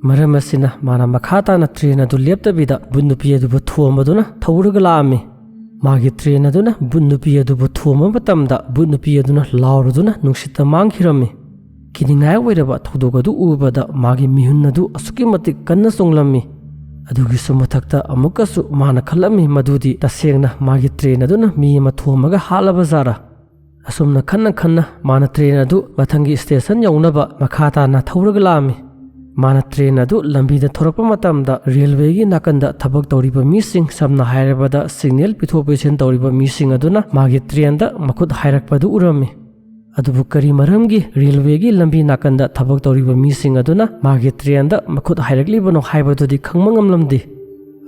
ꯃꯔꯝ ꯑꯁꯤꯅ ꯃꯥꯅ ꯃꯈꯥ ꯇꯥꯅ train ꯑꯗꯨ ꯂꯦꯞꯇꯕꯤꯗ ꯕꯨꯠ ꯅꯨꯄꯤ ꯑꯗꯨꯕꯨ ꯊꯣꯝꯕꯗꯨꯅ ꯊꯧꯔꯒ ꯂꯥꯛꯑꯝꯃꯤ꯫ ꯃꯥꯒꯤ train ꯑꯗꯨꯅ ꯕꯨꯠ ꯅꯨꯄꯤ ꯑꯗꯨꯕꯨ ꯊꯣꯝꯕ ꯃꯇꯝꯗ ꯕꯨꯠ ꯅꯨꯄꯤ ꯑꯗꯨꯅ ꯂꯥꯎꯔꯗꯨꯅ ꯅꯨꯡꯁꯤꯠꯇ ꯃꯥꯡꯈꯤꯔꯝꯃꯤ꯫ ꯀꯤꯅꯤꯡꯉꯥꯏ ꯑꯣꯏꯔꯕ ꯊꯧꯗꯣꯛ ꯑꯗꯨ ꯎꯕꯗ ꯃꯥꯒꯤ ꯃꯤꯍꯨꯟ ꯑꯗꯨ ꯑꯁꯨꯛꯀꯤ ꯃꯇꯤꯛ ꯀꯟꯅ ꯆꯣꯡꯂꯝꯃꯤ꯫ ꯑꯗꯨꯒꯤꯁꯨ ꯃꯊꯛꯇ ꯑꯃꯨꯛꯀꯁꯨ ꯃꯥꯅ ꯈꯜꯂꯝꯃꯤ ꯃꯗꯨꯗꯤ ꯇꯁꯦꯡꯅ ꯃꯥꯒꯤ train ꯑꯗꯨꯅ ꯃꯤ ꯑꯃ ꯊꯣꯝꯃꯒ ꯍꯥꯠꯂꯕ ꯖꯥꯔꯥ꯫ ꯑꯁꯨꯝꯅ ꯈꯟꯅ ꯈꯟꯅ ꯃꯥꯅ train ꯑꯗꯨ ꯃꯊꯪꯒꯤ station ꯌꯧꯅꯕ ꯃꯈꯥ ꯇꯥꯅ ꯊꯧꯔꯒ ꯂꯥꯛꯑꯝꯃꯤ꯫ ꯃꯥꯅ ꯇ꯭ꯔꯦꯟ ꯑꯗꯨ ꯂꯝꯕꯤꯗ ꯊꯧꯔꯛꯄ ꯃꯇꯝꯗ ꯔꯦꯜꯋꯦꯒꯤ ꯅꯥꯀꯟꯗ ꯊꯕꯛ ꯇꯧꯔꯤꯕ ꯃꯤꯁꯤꯡ, ꯁꯝꯅ ꯍꯥꯏꯔꯕꯗ ꯁꯤꯒꯅꯦꯜ ꯄꯤꯊꯣꯛ ꯄꯤꯁꯤꯟ ꯇꯧꯔꯤꯕ ꯃꯤꯁꯤꯡ ꯑꯗꯨꯅ ꯃꯥꯒꯤ ꯇ꯭ꯔꯦꯟꯗ ꯃꯈꯨꯠ ꯍꯥꯏꯔꯛꯄꯗꯨ ꯎꯔꯝꯃꯤ꯫ ꯑꯗꯨꯕꯨ ꯀꯔꯤ ꯃꯔꯝꯒꯤ ꯔꯦꯜꯋꯦꯒꯤ ꯂꯝꯕꯤ ꯅꯥꯀꯟꯗ ꯊꯕꯛ ꯇꯧꯔꯤꯕ ꯃꯤꯁꯤꯡ ꯑꯗꯨꯅ ꯃꯥꯒꯤ ꯇ꯭ꯔꯦꯟꯗ ꯃꯈꯨꯠ ꯍꯥꯏꯔꯛꯂꯤꯕꯅꯣ ꯍꯥꯏꯕꯗꯨꯗꯤ ꯈꯪꯕ ꯉꯝꯂꯝꯗꯦ꯫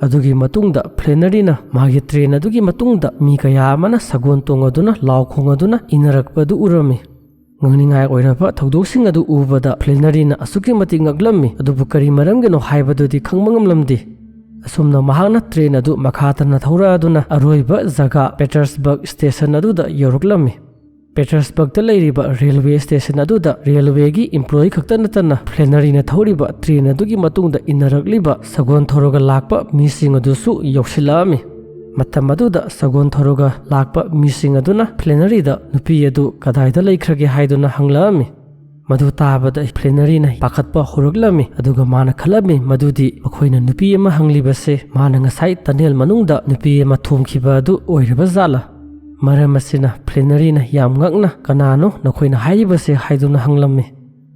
ꯑꯗꯨꯒꯤ ꯃꯇꯨꯡꯗ ꯐ꯭ꯂꯦꯅꯔꯤꯅ ꯃꯥꯒꯤ ꯇ꯭ꯔꯦꯟ ꯑꯗꯨꯒꯤ ꯃꯇꯨꯡꯗ ꯃꯤ ꯀꯌꯥ ꯑꯃꯅ ꯁꯒꯣꯜ ꯇꯣꯡꯉꯗꯨꯅ, ꯂꯥꯎ ꯈꯣꯡꯉꯗꯨꯅ ꯏꯟꯅꯔꯛꯄꯗꯨ ꯎꯔꯝꯃꯤ꯫ ꯉꯛꯅꯤꯡꯉꯥꯏ ꯑꯣꯏꯔꯕ ꯊꯧꯗꯣꯛꯁꯤꯡ ꯑꯗꯨ ꯎꯕꯗ ꯐ꯭ꯂꯦꯅꯔꯤꯅ ꯑꯁꯨꯛꯀꯤ ꯃꯇꯤꯛ ꯉꯛꯂꯝꯃꯤ, ꯑꯗꯨꯕꯨ ꯀꯔꯤ ꯃꯔꯝꯒꯤꯅꯣ ꯍꯥꯏꯕꯗꯨꯗꯤ ꯈꯪꯕ ꯉꯝꯂꯝꯗꯦ꯫ ꯑꯁꯨꯝꯅ ꯃꯍꯥꯛꯅ ꯇ꯭ꯔꯦꯟ ꯑꯗꯨ ꯃꯈꯥ ꯇꯥꯅ ꯊꯧꯔꯛꯑꯗꯨꯅ ꯑꯔꯣꯏꯕ ꯖꯒꯥ ꯄꯦꯇꯔꯁꯕꯔꯒ ꯁ꯭ꯇꯦꯁꯟ ꯑꯗꯨꯗ ꯌꯧꯔꯛꯂꯝꯃꯤ꯫ ꯄꯦꯇꯔꯁꯕꯔꯒꯇ ꯂꯩꯔꯤꯕ ꯔꯦꯜꯋꯦ ꯁ꯭ꯇꯦꯁꯟ ꯑꯗꯨꯗ ꯔꯦꯜꯋꯦꯒꯤ ꯏꯝꯄ꯭ꯂꯣꯌꯤ ꯈꯛꯇ ꯅꯠꯇꯅ ꯐ꯭ꯂꯦꯅꯔꯤꯅ ꯊꯧꯔꯤꯕ ꯇ꯭ꯔꯦꯟ ꯑꯗꯨꯒꯤ ꯃꯇꯨꯡꯗ ꯏꯟꯅꯔꯛꯂꯤꯕ ꯁꯒꯣꯜ ꯊꯧꯔꯒ ꯂꯥꯛꯄ ꯃꯤꯁꯤꯡ ꯑꯗꯨꯁꯨ ꯌꯧꯁꯤꯜꯂꯛꯑꯝꯃꯤ꯫ ꯃꯇꯝ ꯑꯗꯨꯗ ꯁꯒꯣꯜ ꯊꯧꯔꯒ ꯂꯥꯛꯄ ꯃꯤꯁꯤꯡ ꯑꯗꯨꯅ ꯐ꯭ꯂꯦꯅꯔꯤꯗ ꯅꯨꯄꯤ ꯑꯗꯨ ꯀꯗꯥꯏꯗ ꯂꯩꯈ꯭ꯔꯒꯦ ꯍꯥꯏꯗꯨꯅ ꯍꯪꯂꯛꯑꯝꯃꯤ꯫ ꯃꯗꯨ ꯇꯥꯕꯗ ꯐ꯭ꯂꯦꯅꯔꯤꯅ ꯄꯥꯈꯠꯄ ꯍꯧꯔꯛꯂꯝꯃꯤ, ꯑꯗꯨꯒ ꯃꯥꯅ ꯈꯜꯂꯝꯃꯤ ꯃꯗꯨꯗꯤ ꯃꯈꯣꯏꯅ ꯅꯨꯄꯤ ꯑꯃ ꯍꯪꯂꯤꯕꯁꯦ ꯃꯥꯅ ꯉꯁꯥꯏ ꯇꯅꯦꯜ ꯃꯅꯨꯡꯗ ꯅꯨꯄꯤ ꯑꯃ ꯊꯣꯝꯈꯤꯕ ꯑꯗꯨ ꯑꯣꯏꯔꯕ ꯖꯥꯠꯂ? ꯃꯔꯝ ꯑꯁꯤꯅ ꯐ꯭ꯂꯦꯅꯔꯤꯅ ꯌꯥꯝ ꯉꯛꯅ, "ꯀꯅꯥꯅꯣ ꯅꯈꯣꯏꯅ ꯍꯥꯏꯔꯤꯕꯁꯦ?" ꯍꯥꯏꯗꯨꯅ ꯍꯪꯂꯝꯃꯤ꯫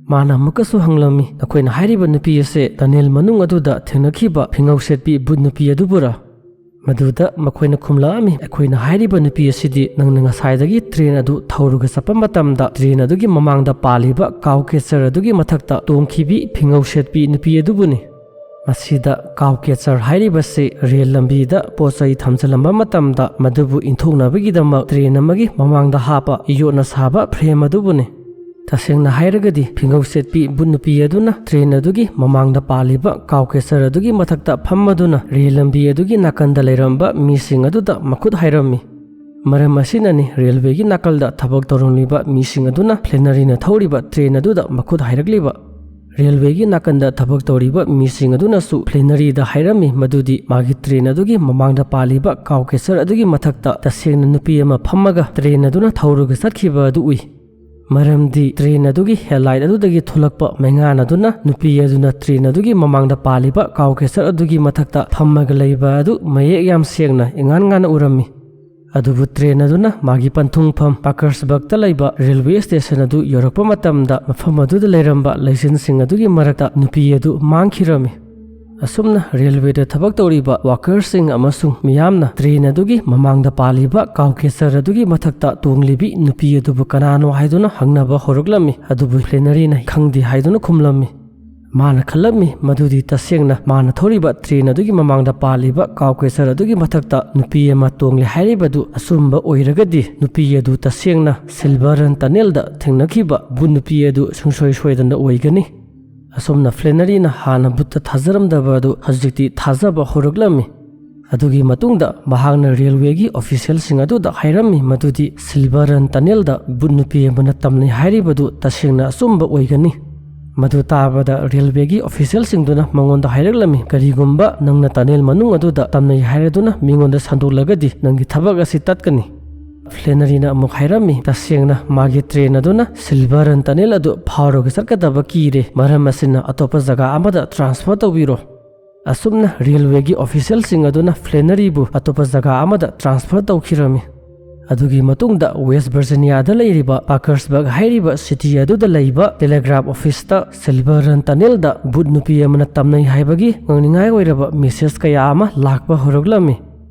ꯃꯥꯅ ꯑꯃꯨꯛꯀꯁꯨ ꯍꯪꯂꯝꯃꯤ, "ꯅꯈꯣꯏꯅ ꯍꯥꯏꯔꯤꯕ ꯅꯨꯄꯤ ꯑꯁꯦ ꯇꯅꯦꯜ ꯃꯅꯨꯡ ꯑꯗꯨꯗ ꯊꯦꯡꯅꯈꯤꯕ ꯐꯤꯉꯧ ꯁꯦꯠꯄꯤ ꯚꯨꯠ ꯅꯨꯄꯤ ꯑꯗꯨꯕꯨꯔ?" ꯃꯗꯨꯗ ꯃꯈꯣꯏꯅ ꯈꯨꯝꯂꯛꯑꯝꯃꯤ, "ꯑꯩꯈꯣꯏꯅ ꯍꯥꯏꯔꯤꯕ ꯅꯨꯄꯤ ꯑꯁꯤꯗꯤ ꯅꯪꯅ ꯉꯁꯥꯏꯗꯒꯤ ꯇ꯭ꯔꯦꯟ ꯑꯗꯨ ꯊꯧꯔꯒ ꯆꯠꯄ ꯃꯇꯝꯗ ꯇ꯭ꯔꯦꯟ ꯑꯗꯨꯒꯤ ꯃꯃꯥꯡꯗ ꯄꯥꯜꯂꯤꯕ ꯀꯥꯎ ꯀꯦꯆꯔ ꯑꯗꯨꯒꯤ ꯃꯊꯛꯇ ꯇꯣꯡꯈꯤꯕꯤ ꯐꯤꯉꯧ ꯁꯦꯠꯄꯤ ꯅꯨꯄꯤ ꯑꯗꯨꯕꯨꯅꯤ꯫" ꯃꯁꯤꯗ ꯀꯥꯎ ꯀꯦꯆꯔ ꯍꯥꯏꯔꯤꯕꯁꯤ ꯔꯦꯜ ꯂꯝꯕꯤꯗ ꯄꯣꯠ ꯆꯩ ꯊꯝꯖꯤꯜꯂꯝꯕ ꯃꯇꯝꯗ ꯃꯗꯨꯕꯨ ꯏꯟꯊꯣꯛꯅꯕꯒꯤꯗꯃꯛ ꯇ꯭ꯔꯦꯟ ꯑꯃꯒꯤ ꯃꯃꯥꯡꯗ ꯍꯥꯞꯄ ꯌꯣꯠꯅ ꯁꯥꯕ ꯐ꯭ꯔꯦꯝ ꯑꯗꯨꯕꯨꯅꯤ꯫ ꯇꯁꯦꯡꯅ ꯍꯥꯏꯔꯒꯗꯤ ꯐꯤꯉꯧ ꯁꯦꯠꯄꯤ ꯚꯨꯠ ꯅꯨꯄꯤ ꯑꯗꯨꯅ ꯇ꯭ꯔꯦꯟ ꯑꯗꯨꯒꯤ ꯃꯃꯥꯡꯗ ꯄꯥꯜꯂꯤꯕ ꯀꯥꯎ ꯀꯦꯆꯔ ꯑꯗꯨꯒꯤ ꯃꯊꯛꯇ ꯐꯝꯃꯗꯨꯅ ꯔꯦꯜ ꯂꯝꯕꯤ ꯑꯗꯨꯒꯤ ꯅꯥꯀꯟꯗ ꯂꯩꯔꯝꯕ ꯃꯤꯁꯤꯡ ꯑꯗꯨꯗ ꯃꯈꯨꯠ ꯍꯥꯏꯔꯝꯃꯤ꯫ ꯃꯔꯝ ꯑꯁꯤꯅꯅꯤ ꯔꯦꯜꯋꯦꯒꯤ ꯅꯥꯀꯜꯗ ꯊꯕꯛ ꯇꯧꯔꯝꯂꯤꯕ ꯃꯤꯁꯤꯡ ꯑꯗꯨꯅ ꯐ꯭ꯂꯦꯅꯔꯤꯅ ꯊꯧꯔꯤꯕ ꯇ꯭ꯔꯦꯟ ꯑꯗꯨꯗ ꯃꯈꯨꯠ ꯍꯥꯏꯔꯛꯂꯤꯕ꯫ ꯔꯦꯜꯋꯦꯒꯤ ꯅꯥꯀꯟꯗ ꯊꯕꯛ ꯇꯧꯔꯤꯕ ꯃꯤꯁꯤꯡ ꯑꯗꯨꯅꯁꯨ ꯐ꯭ꯂꯦꯅꯔꯤꯗ ꯍꯥꯏꯔꯝꯃꯤ ꯃꯗꯨꯗꯤ ꯃꯥꯒꯤ ꯇ꯭ꯔꯦꯟ ꯑꯗꯨꯒꯤ ꯃꯃꯥꯡꯗ ꯄꯥꯜꯂꯤꯕ ꯀꯥꯎ ꯀꯦꯆꯔ ꯑꯗꯨꯒꯤ ꯃꯊꯛꯇ ꯇꯁꯦꯡꯅ ꯅꯨꯄꯤ ꯑꯃ ꯐꯝꯃꯒ ꯇ꯭ꯔꯦꯟ ꯑꯗꯨꯅ ꯊꯧꯔꯒ ꯆꯠꯈꯤꯕ ꯑꯗꯨ ꯎꯏ꯫ ꯃꯔꯝꯗꯤ ꯇ꯭ꯔꯦꯟ ꯑꯗꯨꯒꯤ ꯍꯦꯗꯂꯥꯏꯠ ꯑꯗꯨꯗꯒꯤ ꯊꯣꯛꯂꯛꯄ ꯃꯩꯉꯥꯟ ꯑꯗꯨꯅ ꯅꯨꯄꯤ ꯑꯗꯨꯅ ꯇ꯭ꯔꯦꯟ ꯑꯗꯨꯒꯤ ꯃꯃꯥꯡꯗ ꯄꯥꯜꯂꯤꯕ ꯀꯥꯎ ꯀꯦꯆꯔ ꯑꯗꯨꯒꯤ ꯃꯊꯛꯇ ꯐꯝꯃꯒ ꯂꯩꯕ ꯑꯗꯨ ꯃꯌꯦꯛ ꯌꯥꯝ ꯁꯦꯡꯅ ꯏꯉꯥꯟ ꯉꯥꯟꯅ ꯎꯔꯝꯃꯤ꯫ ꯑꯗꯨꯕꯨ ꯇ꯭ꯔꯦꯟ ꯑꯗꯨꯅ ꯃꯥꯒꯤ ꯄꯟꯊꯨꯡꯐꯝ ꯄꯥꯀꯔꯁꯕꯔꯒꯇ ꯂꯩꯕ ꯔꯦꯜꯋꯦ ꯁ꯭ꯇꯦꯁꯟ ꯑꯗꯨ ꯌꯧꯔꯛꯄ ꯃꯇꯝꯗ, ꯃꯐꯝ ꯑꯗꯨꯗ ꯂꯩꯔꯝꯕ ꯂꯩꯆꯤꯟꯁꯤꯡ ꯑꯗꯨꯒꯤ ꯃꯔꯛꯇ ꯅꯨꯄꯤ ꯑꯗꯨ ꯃꯥꯡꯈꯤꯔꯝꯃꯤ꯫ ꯑꯁꯨꯝꯅ ꯔꯦꯜꯋꯦꯗ ꯊꯕꯛ ꯇꯧꯔꯤꯕ ꯋꯥꯀꯔꯁꯤꯡ ꯑꯃꯁꯨꯡ ꯃꯤꯌꯥꯝꯅ ꯇ꯭ꯔꯦꯟ ꯑꯗꯨꯒꯤ ꯃꯃꯥꯡꯗ ꯄꯥꯜꯂꯤꯕ ꯀꯥꯎ ꯀꯦꯆꯔ ꯑꯗꯨꯒꯤ ꯃꯊꯛꯇ ꯇꯣꯡꯂꯤꯕꯤ ꯅꯨꯄꯤ ꯑꯗꯨꯕꯨ ꯀꯅꯥꯅꯣ ꯍꯥꯏꯗꯨꯅ ꯍꯪꯅꯕ ꯍꯧꯔꯛꯂꯝꯃꯤ꯫ ꯑꯗꯨꯕꯨ ꯐ꯭ꯂꯦꯅꯔꯤꯅ ꯈꯪꯗꯦ ꯍꯥꯏꯗꯨꯅ ꯈꯨꯝꯂꯝꯃꯤ꯫ ꯃꯥꯅ ꯈꯜꯂꯝꯃꯤ ꯃꯗꯨꯗꯤ ꯇꯁꯦꯡꯅ ꯃꯥꯅ ꯊꯧꯔꯤꯕ ꯇ꯭ꯔꯦꯟ ꯑꯗꯨꯒꯤ ꯃꯃꯥꯡꯗ ꯄꯥꯜꯂꯤꯕ ꯀꯥꯎ ꯀꯦꯆꯔ ꯑꯗꯨꯒꯤ ꯃꯊꯛꯇ ꯅꯨꯄꯤ ꯑꯃ ꯇꯣꯡꯂꯦ ꯍꯥꯏꯔꯤꯕꯗꯨ ꯑꯆꯨꯝꯕ ꯑꯣꯏꯔꯒꯗꯤ, ꯅꯨꯄꯤ ꯑꯗꯨ ꯇꯁꯦꯡꯅ ꯁꯤꯜꯚꯔ ꯔꯟ ꯇꯅꯦꯜꯗ ꯊꯦꯡꯅꯈꯤꯕ ꯚꯨꯠ ꯅꯨꯄꯤ ꯑꯗꯨ ꯁꯨꯡꯁꯣꯏ ꯁꯣꯏꯗꯅ ꯑꯣꯏꯒꯅꯤ꯫ ꯑꯁꯨꯝꯅ ꯐ꯭ꯂꯦꯅꯔꯤꯅ ꯍꯥꯟꯅ ꯚꯨꯠꯇ ꯊꯥꯖꯔꯝꯗꯕ ꯑꯗꯨ ꯍꯧꯖꯤꯛꯇꯤ ꯊꯥꯖꯕ ꯍꯧꯔꯛꯂꯝꯃꯤ꯫ ꯑꯗꯨꯒꯤ ꯃꯇꯨꯡꯗ ꯃꯍꯥꯛꯅ ꯔꯦꯜꯋꯦꯒꯤ ꯑꯣꯐꯤꯁꯤꯌꯦꯜꯁꯤꯡ ꯑꯗꯨꯗ ꯍꯥꯏꯔꯝꯃꯤ ꯃꯗꯨꯗꯤ ꯁꯤꯜꯚꯔ ꯔꯟ ꯇꯅꯦꯜꯗ ꯚꯨꯠ ꯅꯨꯄꯤ ꯑꯃꯅ ꯇꯝꯅꯩ ꯍꯥꯏꯔꯤꯕꯗꯨ ꯇꯁꯦꯡꯅ ꯑꯆꯨꯝꯕ ꯑꯣꯏꯒꯅꯤ꯫ ꯃꯗꯨ ꯇꯥꯕꯗ ꯔꯦꯜꯋꯦꯒꯤ ꯑꯣꯐꯤꯁꯤꯌꯦꯜꯁꯤꯡꯗꯨꯅ ꯃꯉꯣꯟꯗ ꯍꯥꯏꯔꯛꯂꯝꯃꯤ, "ꯀꯔꯤꯒꯨꯝꯕ ꯅꯪꯅ ꯇꯅꯦꯜ ꯃꯅꯨꯡ ꯑꯗꯨꯗ ꯇꯝꯅꯩ ꯍꯥꯏꯔꯗꯨꯅ ꯃꯤꯉꯣꯟꯗ ꯁꯟꯗꯣꯛꯂꯒꯗꯤ ꯅꯪꯒꯤ ꯊꯕꯛ ꯑꯁꯤ ꯇꯠꯀꯅꯤ꯫" ꯐ꯭ꯂꯦꯅꯔꯤꯅ ꯑꯃꯨꯛ ꯍꯥꯏꯔꯝꯃꯤ, ꯇꯁꯦꯡꯅ ꯃꯥꯒꯤ ꯇ꯭ꯔꯦꯟ ꯑꯗꯨꯅ ꯁꯤꯜꯚꯔ ꯔꯟ ꯇꯅꯦꯜ ꯑꯗꯨ ꯐꯥꯎꯔꯒ ꯆꯠꯀꯗꯕ ꯀꯤꯔꯦ, ꯃꯔꯝ ꯑꯁꯤꯅ ꯑꯇꯣꯞꯄ ꯖꯒꯥ ꯑꯃꯗ ꯇ꯭ꯔꯥꯟꯁꯐꯔ ꯇꯧꯕꯤꯔꯣ꯫ ꯑꯁꯨꯝꯅ ꯔꯦꯜꯋꯦꯒꯤ ꯑꯣꯐꯤꯁꯤꯌꯦꯜꯁꯤꯡ ꯑꯗꯨꯅ ꯐ꯭ꯂꯦꯅꯔꯤꯕꯨ ꯑꯇꯣꯞꯄ ꯖꯒꯥ ꯑꯃꯗ ꯇ꯭ꯔꯥꯟꯁꯐꯔ ꯇꯧꯈꯤꯔꯝꯃꯤ꯫ ꯑꯗꯨꯒꯤ ꯃꯇꯨꯡꯗ ꯋꯦꯁ ꯚꯔꯖꯤꯅꯤꯌꯥꯗ ꯂꯩꯔꯤꯕ ꯄꯥꯀꯔꯁꯕꯔꯒ ꯍꯥꯏꯔꯤꯕ ꯁꯤꯇꯤ ꯑꯗꯨꯗ ꯂꯩꯕ ꯇꯦꯂꯦꯒ꯭ꯔꯥꯐ ꯑꯣꯐꯤꯁꯇ ꯁꯤꯜꯚꯔ ꯔꯟ ꯇꯅꯦꯜꯗ ꯚꯨꯠ ꯅꯨꯄꯤ ꯑꯃꯅ ꯇꯝꯅꯩ ꯍꯥꯏꯕꯒꯤ ꯉꯛꯅꯤꯡꯉꯥꯏ ꯑꯣꯏꯔꯕ ꯃꯦꯁꯦꯖ ꯀꯌꯥ ꯑꯃ ꯂꯥꯛꯄ ꯍꯧꯔꯛꯂꯝꯃꯤ꯫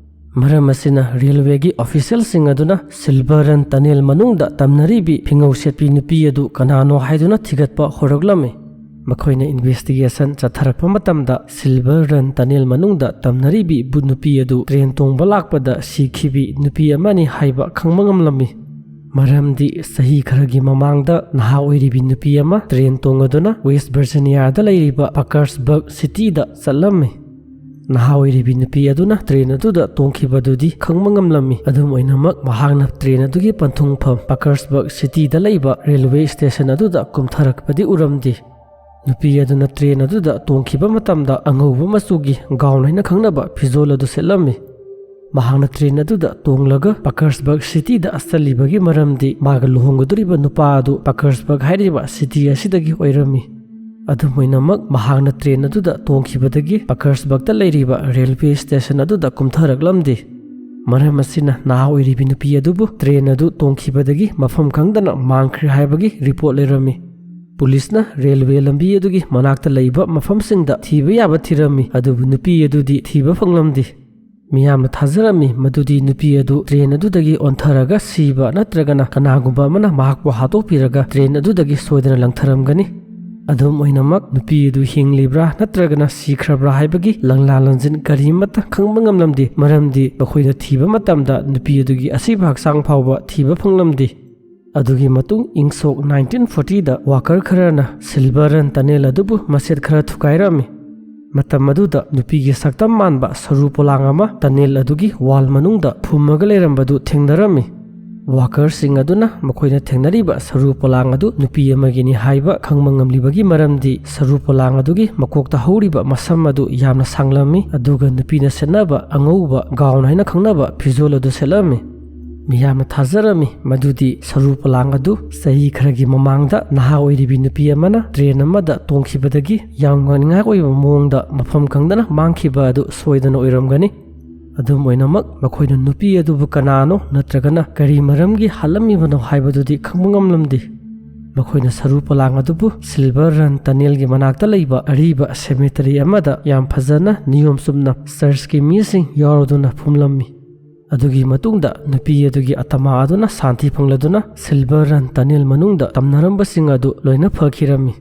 ꯃꯔꯝ ꯑꯁꯤꯅ ꯔꯦꯜꯋꯦꯒꯤ ꯑꯣꯐꯤꯁꯤꯌꯦꯜꯁꯤꯡ ꯑꯗꯨꯅ ꯁꯤꯜꯚꯔ ꯔꯟ ꯇꯅꯦꯜ ꯃꯅꯨꯡꯗ ꯇꯝꯅꯔꯤꯕꯤ ꯐꯤꯉꯧ ꯁꯦꯠꯄꯤ ꯅꯨꯄꯤ ꯑꯗꯨ ꯀꯅꯥꯅꯣ ꯍꯥꯏꯗꯨꯅ ꯊꯤꯒꯠꯄ ꯍꯧꯔꯛꯂꯝꯃꯤ꯫ ꯃꯈꯣꯏꯅ ꯏꯟꯚꯦꯁꯇꯤꯒꯦꯁꯟ ꯆꯠꯊꯔꯛꯄ ꯃꯇꯝꯗ ꯁꯤꯜꯚꯔ ꯔꯟ ꯇꯅꯦꯜ ꯃꯅꯨꯡꯗ ꯇꯝꯅꯔꯤꯕꯤ ꯚꯨꯠ ꯅꯨꯄꯤ ꯑꯗꯨ ꯇ꯭ꯔꯦꯟ ꯇꯣꯡꯕ ꯂꯥꯛꯄꯗ ꯁꯤꯈꯤꯕꯤ ꯅꯨꯄꯤ ꯑꯃꯅꯤ ꯍꯥꯏꯕ ꯈꯪꯕ ꯉꯝꯂꯝꯃꯤ꯫ ꯃꯔꯝꯗꯤ ꯆꯍꯤ ꯈꯔꯒꯤ ꯃꯃꯥꯡꯗ ꯅꯍꯥ ꯑꯣꯏꯔꯤꯕꯤ ꯅꯨꯄꯤ ꯑꯃ ꯇ꯭ꯔꯦꯟ ꯇꯣꯡꯉꯗꯨꯅ ꯋꯦꯁ ꯚꯔꯖꯤꯅꯤꯌꯥꯗ ꯂꯩꯔꯤꯕ ꯄꯥꯀꯔꯁꯕꯔꯒ ꯁꯤꯇꯤꯗ ꯆꯠꯂꯝꯃꯤ꯫ ꯅꯍꯥ ꯑꯣꯏꯔꯤꯕꯤ ꯅꯨꯄꯤ ꯑꯗꯨꯅ ꯇ꯭ꯔꯦꯟ ꯑꯗꯨꯗ ꯇꯣꯡꯈꯤꯕꯗꯨꯗꯤ ꯈꯪꯕ ꯉꯝꯂꯝꯃꯤ꯫ ꯑꯗꯨꯝ ꯑꯣꯏꯅꯃꯛ, ꯃꯍꯥꯛꯅ ꯇ꯭ꯔꯦꯟ ꯑꯗꯨꯒꯤ ꯄꯟꯊꯨꯡꯐꯝ ꯄꯥꯀꯔꯁꯕꯔꯒ ꯁꯤꯇꯤꯗ ꯂꯩꯕ ꯔꯦꯜꯋꯦ ꯁ꯭ꯇꯦꯁꯟ ꯑꯗꯨꯗ ꯀꯨꯝꯊꯔꯛꯄꯗꯤ ꯎꯔꯝꯗꯦ꯫ ꯅꯨꯄꯤ ꯑꯗꯨꯅ ꯇ꯭ꯔꯦꯟ ꯑꯗꯨꯗ ꯇꯣꯡꯈꯤꯕ ꯃꯇꯝꯗ ꯑꯉꯧꯕ ꯃꯆꯨꯒꯤ ꯒꯥꯎꯟ ꯍꯥꯏꯅ ꯈꯪꯅꯕ ꯐꯤꯖꯣꯜ ꯑꯗꯨ ꯁꯦꯠꯂꯝꯃꯤ꯫ ꯃꯍꯥꯛꯅ ꯇ꯭ꯔꯦꯟ ꯑꯗꯨꯗ ꯇꯣꯡꯂꯒ ꯄꯥꯀꯔꯁꯕꯔꯒ ꯁꯤꯇꯤꯗ ꯆꯠꯂꯤꯕꯒꯤ ꯃꯔꯝꯗꯤ ꯃꯥꯒ ꯂꯨꯍꯣꯡꯒꯗꯧꯔꯤꯕ ꯅꯨꯄꯥ ꯑꯗꯨ ꯄꯥꯀꯔꯁꯕꯔꯒ ꯍꯥꯏꯔꯤꯕ ꯁꯤꯇꯤ ꯑꯁꯤꯗꯒꯤ ꯑꯣꯏꯔꯝꯃꯤ꯫ ꯑꯗꯨꯝ ꯑꯣꯏꯅꯃꯛ, ꯃꯍꯥꯛꯅ ꯇ꯭ꯔꯦꯟ ꯑꯗꯨꯗ ꯇꯣꯡꯈꯤꯕꯗꯒꯤ ꯄꯥꯀꯔꯁꯕꯔꯒꯇ ꯂꯩꯔꯤꯕ ꯔꯦꯜꯋꯦ ꯁ꯭ꯇꯦꯁꯟ ꯑꯗꯨꯗ ꯀꯨꯝꯊꯔꯛꯂꯝꯗꯦ꯫ ꯃꯔꯝ ꯑꯁꯤꯅ ꯅꯍꯥ ꯑꯣꯏꯔꯤꯕꯤ ꯅꯨꯄꯤ ꯑꯗꯨꯕꯨ ꯇ꯭ꯔꯦꯟ ꯑꯗꯨ ꯇꯣꯡꯈꯤꯕꯗꯒꯤ ꯃꯐꯝ ꯈꯪꯗꯅ ꯃꯥꯡꯈ꯭ꯔꯦ ꯍꯥꯏꯕꯒꯤ ꯔꯤꯄꯣꯔꯠ ꯂꯩꯔꯝꯃꯤ꯫ ꯄꯨꯂꯤꯁꯅ ꯔꯦꯜꯋꯦ ꯂꯝꯕꯤ ꯑꯗꯨꯒꯤ ꯃꯅꯥꯛꯇ ꯂꯩꯕ ꯃꯐꯝꯁꯤꯡꯗ ꯊꯤꯕ ꯌꯥꯕ ꯊꯤꯔꯝꯃꯤ, ꯑꯗꯨꯕꯨ ꯅꯨꯄꯤ ꯑꯗꯨꯗꯤ ꯊꯤꯕ ꯐꯪꯂꯝꯗꯦ꯫ ꯃꯤꯌꯥꯝꯅ ꯊꯥꯖꯔꯝꯃꯤ ꯃꯗꯨꯗꯤ ꯅꯨꯄꯤ ꯑꯗꯨ ꯇ꯭ꯔꯦꯟ ꯑꯗꯨꯗꯒꯤ ꯑꯣꯟꯊꯔꯒ ꯁꯤꯕ ꯅꯠꯇ꯭ꯔꯒꯅ ꯀꯅꯥꯒꯨꯝꯕ ꯑꯃꯅ ꯃꯍꯥꯛꯄꯨ ꯍꯥꯠꯇꯣꯛꯄꯤꯔꯒ ꯇ꯭ꯔꯦꯟ ꯑꯗꯨꯗꯒꯤ ꯁꯣꯏꯗꯅ ꯂꯪꯊꯔꯝꯒꯅꯤ꯫ ꯑꯗꯨꯝ ꯑꯣꯏꯅꯃꯛ, ꯅꯨꯄꯤ ꯑꯗꯨ ꯍꯤꯡꯂꯤꯕ꯭ꯔꯥ ꯅꯠꯇ꯭ꯔꯒꯅ ꯁꯤꯈ꯭ꯔꯕ꯭ꯔꯥ ꯍꯥꯏꯕꯒꯤ ꯂꯪꯂꯥ ꯂꯪꯖꯤꯟ ꯀꯔꯤꯃꯠꯇ ꯈꯪꯕ ꯉꯝꯂꯝꯗꯦ, ꯃꯔꯝꯗꯤ ꯃꯈꯣꯏꯅ ꯊꯤꯕ ꯃꯇꯝꯗ ꯅꯨꯄꯤ ꯑꯗꯨꯒꯤ ꯑꯁꯤꯕ ꯍꯛꯆꯥꯡ ꯐꯥꯎꯕ ꯊꯤꯕ ꯐꯪꯂꯝꯗꯦ꯫ ꯑꯗꯨꯒꯤ ꯃꯇꯨꯡ ꯏꯪ ꯁꯣꯛ ꯅꯥꯏꯟꯇꯤꯟ ꯐꯣꯔꯇꯤꯗ ꯋꯥꯀꯔ ꯈꯔꯅ ꯁꯤꯜꯚꯔ ꯔꯟ ꯇꯅꯦꯜ ꯑꯗꯨꯕꯨ ꯃꯁꯦꯠ ꯈꯔ ꯊꯨꯒꯥꯏꯔꯝꯃꯤ꯫ ꯃꯇꯝ ꯑꯗꯨꯗ ꯅꯨꯄꯤꯒꯤ ꯁꯛꯇꯝ ꯃꯥꯟꯕ ꯁꯔꯨ ꯄꯣꯂꯥꯡ ꯑꯃ ꯇꯅꯦꯜ ꯑꯗꯨꯒꯤ ꯋꯥꯜ ꯃꯅꯨꯡꯗ ꯐꯨꯝꯃꯒ ꯂꯩꯔꯝꯕꯗꯨ ꯊꯦꯡꯅꯔꯝꯃꯤ꯫ ꯋꯥꯀꯔꯁꯤꯡ ꯑꯗꯨꯅ ꯃꯈꯣꯏꯅ ꯊꯦꯡꯅꯔꯤꯕ ꯁꯔꯨ ꯄꯣꯂꯥꯡ ꯑꯗꯨ ꯅꯨꯄꯤ ꯑꯃꯒꯤꯅꯤ ꯍꯥꯏꯕ ꯈꯪꯕ ꯉꯝꯂꯤꯕꯒꯤ ꯃꯔꯝꯗꯤ ꯁꯔꯨ ꯄꯣꯂꯥꯡ ꯑꯗꯨꯒꯤ ꯃꯀꯣꯛꯇ ꯍꯧꯔꯤꯕ ꯃꯁꯝ ꯑꯗꯨ ꯌꯥꯝꯅ ꯁꯥꯡꯂꯝꯃꯤ, ꯑꯗꯨꯒ ꯅꯨꯄꯤꯅ ꯁꯦꯠꯅꯕ ꯑꯉꯧꯕ ꯒꯥꯎꯟ ꯍꯥꯏꯅ ꯈꯪꯅꯕ ꯐꯤꯖꯣꯜ ꯑꯗꯨ ꯁꯦꯠꯂꯝꯃꯤ꯫ ꯃꯤꯌꯥꯝꯅ ꯊꯥꯖꯔꯝꯃꯤ ꯃꯗꯨꯗꯤ ꯁꯔꯨ ꯄꯣꯂꯥꯡ ꯑꯗꯨ ꯆꯍꯤ ꯈꯔꯒꯤ ꯃꯃꯥꯡꯗ ꯅꯍꯥ ꯑꯣꯏꯔꯤꯕꯤ ꯅꯨꯄꯤ ꯑꯃꯅ ꯇ꯭ꯔꯦꯟ ꯑꯃꯗ ꯇꯣꯡꯈꯤꯕꯗꯒꯤ ꯌꯥꯝ ꯉꯥꯅꯤꯡꯉꯥꯏ ꯑꯣꯏꯕ ꯃꯑꯣꯡꯗ ꯃꯐꯝ ꯈꯪꯗꯅ ꯃꯥꯡꯈꯤꯕ ꯑꯗꯨ ꯁꯣꯏꯗꯅ ꯑꯣꯏꯔꯝꯒꯅꯤ꯫ ꯑꯗꯨꯝ ꯑꯣꯏꯅꯃꯛ, ꯃꯈꯣꯏꯅ ꯅꯨꯄꯤ ꯑꯗꯨꯕꯨ ꯀꯅꯥꯅꯣ ꯅꯠꯇ꯭ꯔꯒꯅ ꯀꯔꯤ ꯃꯔꯝꯒꯤ ꯍꯥꯠꯂꯝꯃꯤꯕꯅꯣ ꯍꯥꯏꯕꯗꯨꯗꯤ ꯈꯪꯕ ꯉꯝꯂꯝꯗꯦ꯫ ꯃꯈꯣꯏꯅ ꯁꯔꯨ ꯄꯣꯂꯥꯡ ꯑꯗꯨꯕꯨ ꯁꯤꯜꯚꯔ ꯔꯟ ꯇꯅꯦꯜꯒꯤ ꯃꯅꯥꯛꯇ ꯂꯩꯕ ꯑꯔꯤꯕ ꯁꯦꯃꯦꯇꯔꯤ ꯑꯃꯗ ꯌꯥꯝ ꯐꯖꯅ ꯅꯤꯌꯣꯝ ꯆꯨꯝꯅ ꯆꯔꯆꯀꯤ ꯃꯤꯁꯤꯡ ꯌꯥꯎꯔꯗꯨꯅ ꯐꯨꯝꯂꯝꯃꯤ꯫ ꯑꯗꯨꯒꯤ ꯃꯇꯨꯡꯗ ꯅꯨꯄꯤ ꯑꯗꯨꯒꯤ ꯑꯇꯃꯥ ꯑꯗꯨꯅ ꯁꯥꯟꯇꯤ ꯐꯪꯂꯗꯨꯅ ꯁꯤꯜꯚꯔ ꯔꯟ ꯇꯅꯦꯜ ꯃꯅꯨꯡꯗ ꯇꯝꯅꯔꯝꯕꯁꯤꯡ ꯑꯗꯨ ꯂꯣꯏꯅ ꯐꯈꯤꯔꯝꯃꯤ꯫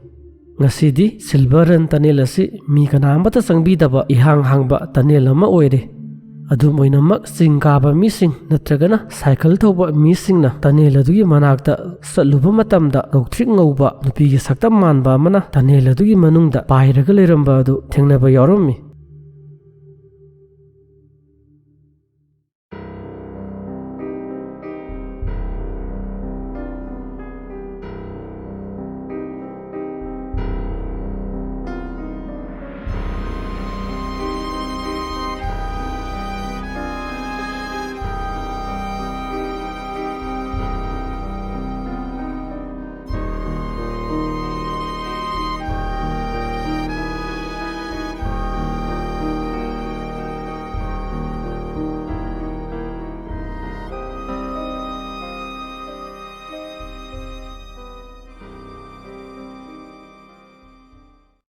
ꯉꯁꯤꯗꯤ ꯁꯤꯜꯚꯔ ꯔꯟ ꯇꯅꯦꯜ ꯑꯁꯤ ꯃꯤ ꯀꯅꯥ ꯑꯃꯠꯇ ꯆꯪꯕꯤꯗꯕ ꯏꯍꯥꯡ ꯍꯥꯡꯕ ꯇꯅꯦꯜ ꯑꯃ ꯑꯣꯏꯔꯦ꯫ ꯑꯗꯨꯝ ꯑꯣꯏꯅꯃꯛ, ꯆꯤꯡ ꯀꯥꯕ ꯃꯤꯁꯤꯡ ꯅꯠꯇ꯭ꯔꯒꯅ ꯁꯥꯏꯀꯜ ꯊꯧꯕ ꯃꯤꯁꯤꯡꯅ ꯇꯅꯦꯜ ꯑꯗꯨꯒꯤ ꯃꯅꯥꯛꯇ ꯆꯠꯂꯨꯕ ꯃꯇꯝꯗ ꯉꯧꯇ꯭ꯔꯤꯛ ꯉꯧꯕ ꯅꯨꯄꯤꯒꯤ ꯁꯛꯇꯝ ꯃꯥꯟꯕ ꯑꯃꯅ ꯇꯅꯦꯜ ꯑꯗꯨꯒꯤ ꯃꯅꯨꯡꯗ ꯄꯥꯏꯔꯒ ꯂꯩꯔꯝꯕ ꯑꯗꯨ ꯊꯦꯡꯅꯕ ꯌꯥꯎꯔꯝꯃꯤ꯫